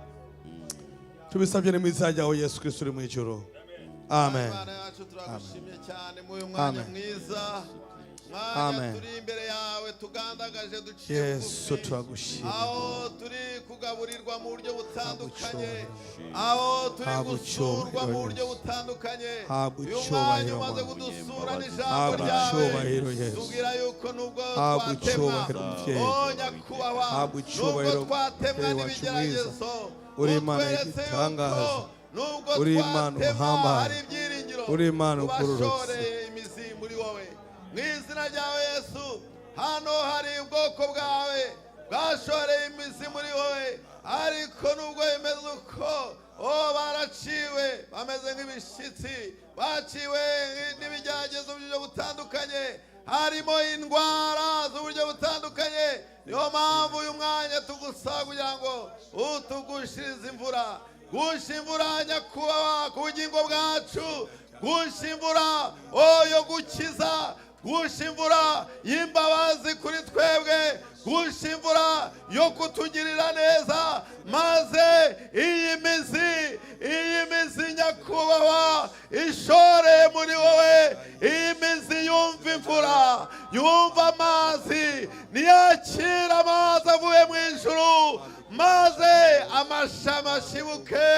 Speaker 5: Tubisabye ni mu izina ryawe Yesu Kristo uri mu ijuru, amen.
Speaker 7: Imana yacu, turagushimye cyane muri uyu mwanya
Speaker 5: Amen.
Speaker 7: mwiza.
Speaker 6: Mwanya
Speaker 5: Amen.
Speaker 6: turi imbere yawe tugandagaje duciye
Speaker 5: Yesu,
Speaker 6: bugufi.
Speaker 5: turagushima.
Speaker 6: Aho turi kugaburirwa mu buryo butandukanye,
Speaker 5: Habwa
Speaker 6: aho turi
Speaker 5: Habwa
Speaker 6: gusurwa mu
Speaker 5: icyubahiro,
Speaker 6: buryo
Speaker 5: Yesu.
Speaker 6: butandukanye,
Speaker 5: Habwa
Speaker 6: uyu mwanya
Speaker 5: icyubahiro,
Speaker 6: umaze
Speaker 5: Mana.
Speaker 6: kudusura n'ijambo
Speaker 5: Habwa
Speaker 6: ryawe,
Speaker 5: icyubahiro, Yesu.
Speaker 6: tubwira yuko nubwo
Speaker 5: Habwa
Speaker 6: twatemwa,
Speaker 5: icyubahiro, muvyeyi.
Speaker 6: oh nyakubahwa,
Speaker 5: Habwa
Speaker 6: nubwo
Speaker 5: icyubahiro,
Speaker 6: twatemwa
Speaker 5: muvyeyi wacu mwiza.
Speaker 6: n'ibigeragezo,
Speaker 5: Uri Imana
Speaker 6: utweretse
Speaker 5: y'igitangaza.
Speaker 6: yuko nubwo
Speaker 5: Uri Imana
Speaker 6: twatemwa
Speaker 5: uhambaye.
Speaker 6: hari ibyiringiro,
Speaker 5: Uri Imana ugororotse.
Speaker 6: tubashoreye imizi muri wowe. Mu izina ryawe Yesu, hano hari ubwoko bwawe bwashoreye imizi muri wowe, ariko nubwo bimeze uko, oh, baraciwe, bameze nk'ibishyitsi baciwe n'ibigeragezo by'uburyo butandukanye, harimo indwara z'uburyo butandukanye. Niyo mpamvu uyu mwanya tugusaba kugira ngo utugushirize imvura. Gusha imvura, nyakubahwa, ku bugingo bwacu. Gusha imvura, oh, yo gukiza. Gusha imvura y'imbabazi kuri twebwe. Gusha imvura yo kutugirira neza, maze iyi mizi, nyakubahwa, ishoreye muri wowe, iyi mizi yumva imvura, yumva amazi, niyakira amazi avuye mu ijuru, maze amashami ashibuke,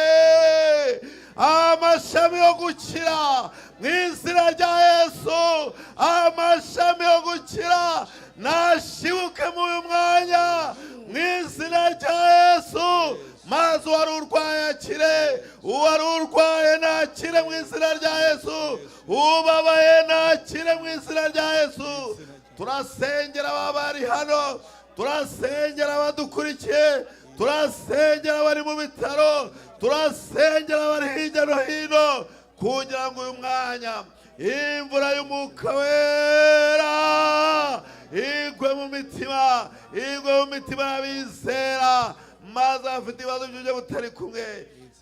Speaker 6: amashami yo gukira. Mu izina rya Yesu, amashami yo gukira nashibuke mu uyu mwanya, mu izina rya Yesu, maze uwari urwaye akire. Uwari urwaye nakire mu izina rya Yesu. Ubabaye nakire mu izina rya Yesu. Turasengera ababa bari hano, turasengera abadukurikiye, turasengera abari mu bitaro, turasengera abari hirya no hino, kugira ngo uyu mwanya imvura y'Umwuka Wera igwe mu mitima, igwe mu mitima y'abizera, maze abafite ibibazo by'uburyo butari kumwe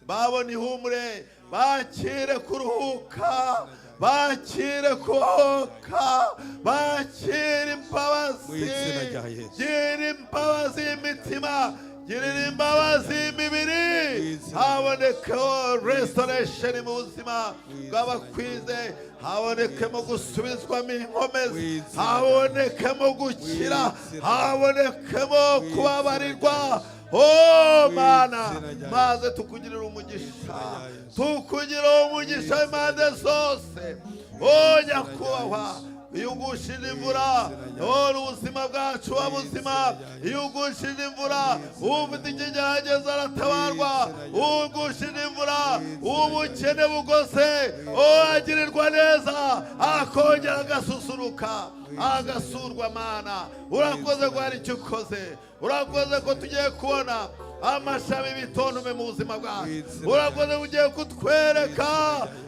Speaker 6: babona ihumure, bakire kuruhuka, bakire kubohoka, bakire imbabazi.
Speaker 5: Mu izina rya Yesu.
Speaker 6: Gira imbabazi y'imitima, girira imbabazi y'imibiri,
Speaker 5: Izina.
Speaker 6: Habonekaho restoration mu buzima bw'abakwize, habonekemo gusubizwamo inkomezi,
Speaker 5: Izina.
Speaker 6: habonekemo gukira,
Speaker 5: Izina.
Speaker 6: habonekemo kubabarirwa. Oh Mana,
Speaker 5: Izina rya
Speaker 6: maze tukugirira umugisha,
Speaker 5: Izina rya Yesu.
Speaker 6: tukugirira umugisha impande zose. Oh nyakubahwa, iyo ugushije imvura, oh, ubuzima bwacu buba buzima. Iyo ugushije imvura, ufite ikigeragezo aratabarwa. Ugushije imvura, ubukene bugose, oh, agirirwa neza, akongera agasusuruka, agasurwa. Mana, urakoze ko hari icyo ukoze. Urakoze ko tugiye kubona amashami y'ibitontome mu buzima bwacu. Urakoze ko ugiye kutwereka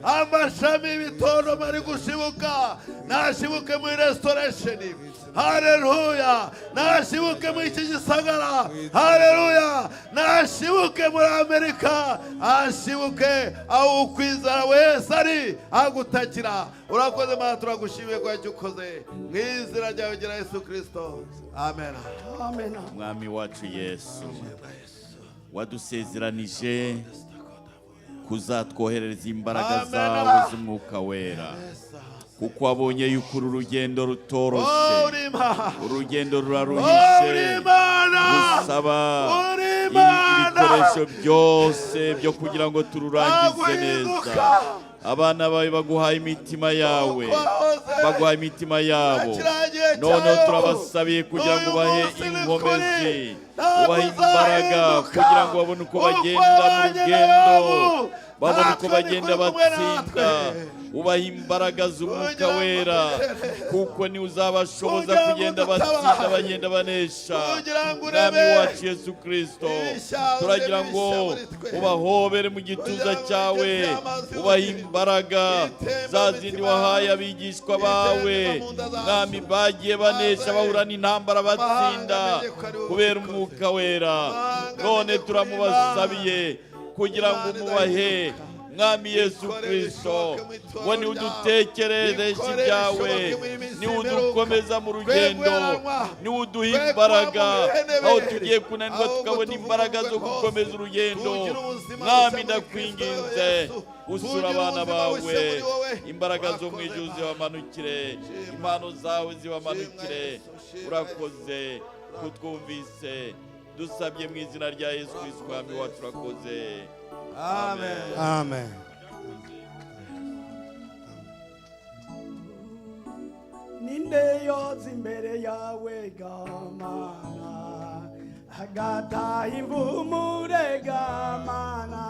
Speaker 6: amashami y'ibitontome ari gushibuka. Nashibuke muri Restoration, haleluya! Nashibuke muri iki gisagara, haleluya! Nashibuke muri Amerika, ashibuke aho ukwizera wese ari agutakira. Urakoze Mana, turagushimiye ko icyo ukoze. Mu izina ryawe gira Yesu Kirisito, amen.
Speaker 2: Amen.
Speaker 7: Mwami wacu Yesu, wadusezeranije kuzatwoherereza imbaraga
Speaker 6: Amen.
Speaker 7: zawe z'Umwuka Wera, kuko wabonye yuko uru rugendo
Speaker 6: Oh,
Speaker 7: rutoroshe.
Speaker 6: Uri Imana.
Speaker 7: Urugendo
Speaker 6: Oh,
Speaker 7: ruraruhishe,
Speaker 6: uri Imana.
Speaker 7: rusaba
Speaker 6: Uri Imana.
Speaker 7: ibikoresho byose byo kugira ngo tururangize neza.
Speaker 6: Ntabwo
Speaker 7: Abana bawe baguhaye imitima yawe,
Speaker 6: Uko wahoze.
Speaker 7: baguhaye imitima yabo.
Speaker 6: Kiragiye
Speaker 7: Noneho
Speaker 6: cyayo.
Speaker 7: turabasabiye kugira ngo
Speaker 6: N'uyu
Speaker 7: ubahe
Speaker 6: munsi ni
Speaker 7: inkomezi,
Speaker 6: kuri. Ntabwo
Speaker 7: ubahe imbaraga,
Speaker 6: uzahinduka.
Speaker 7: kugira ngo babone uko
Speaker 6: Uko
Speaker 7: bagenda mu
Speaker 6: wabanye
Speaker 7: rugendo,
Speaker 6: nabo,
Speaker 7: babone
Speaker 6: natwe
Speaker 7: uko
Speaker 6: ni
Speaker 7: bagenda
Speaker 6: kuri kumwe
Speaker 7: batsinda.
Speaker 6: natwe.
Speaker 7: Ubahe imbaraga z'Umwuka
Speaker 6: Kugira ngo
Speaker 7: Wera,
Speaker 6: utere.
Speaker 7: kuko ni uzabashoboza
Speaker 6: Kugira ngo
Speaker 7: kugenda
Speaker 6: udutabare.
Speaker 7: batsinda, bagenda banesha.
Speaker 6: Kugira ngo
Speaker 7: Mwami
Speaker 6: urebe
Speaker 7: wacu Yesu Kirisito,
Speaker 6: ibishya,
Speaker 7: turagira
Speaker 6: urebe
Speaker 7: ngo
Speaker 6: ibishya muri twe.
Speaker 7: ubahobere mu gituza
Speaker 6: Kugira ngo
Speaker 7: cyawe,
Speaker 6: ugeze amazi
Speaker 7: ubahe
Speaker 6: y'ubugingo.
Speaker 7: imbaraga
Speaker 6: Itemba
Speaker 7: za
Speaker 6: mu
Speaker 7: zindi
Speaker 6: mitima
Speaker 7: wahaye
Speaker 6: yacu.
Speaker 7: abigishwa bawe.
Speaker 6: Itemba mu nda zacu.
Speaker 7: Mwami, bagiye banesha,
Speaker 6: Maze
Speaker 7: bahura n'intambara, batsinda
Speaker 6: amahanga amenye ko ari wowe
Speaker 7: kubera
Speaker 6: ubikoze.
Speaker 7: Umwuka Wera.
Speaker 6: Amahanga
Speaker 7: None
Speaker 6: amenye ko uri
Speaker 7: turamubasabiye kugira ngo
Speaker 6: Imana
Speaker 7: mubahe
Speaker 6: idahinduka.
Speaker 7: Mwami Yesu
Speaker 6: Bikore
Speaker 7: Kristo,
Speaker 6: bishoboke mu itorero
Speaker 7: ngo niwe
Speaker 6: ryawe.
Speaker 7: udutekereresha
Speaker 6: Bikore
Speaker 7: ibyawe,
Speaker 6: bishoboke mu minsi
Speaker 7: niwe
Speaker 6: y'imperuka.
Speaker 7: udukomeza mu
Speaker 6: Twe
Speaker 7: rugendo,
Speaker 6: guheranwa,
Speaker 7: niwe uduha
Speaker 6: twe
Speaker 7: imbaraga
Speaker 6: kuba mu bihenebere,
Speaker 7: aho tugiye kunanirwa
Speaker 6: ahubwo
Speaker 7: tukabona imbaraga zo
Speaker 6: tuvugururwe
Speaker 7: gukomeza
Speaker 6: hose.
Speaker 7: urugendo.
Speaker 6: Tugire ubuzima
Speaker 7: Mwami,
Speaker 6: bushya muri
Speaker 7: ndakwinginze
Speaker 6: Kristo Yesu.
Speaker 7: usura
Speaker 6: Tugire
Speaker 7: abana
Speaker 6: ubuzima
Speaker 7: bawe,
Speaker 6: bushya muri wowe.
Speaker 7: imbaraga zo mu
Speaker 6: Urakoze,
Speaker 7: ijuru
Speaker 6: Mana.
Speaker 7: zibamanukire,
Speaker 6: Shimwa.
Speaker 7: impano zawe zibamanukire.
Speaker 6: Shimwa Yesu, shimwa
Speaker 7: Urakoze kutwumvise, dusabye mu izina rya Yesu Kristo Mwami wacu, urakoze.
Speaker 6: Amen.
Speaker 5: Amen.
Speaker 3: Ninde yoza imbere yawe gamana, agataha imvumure gamana.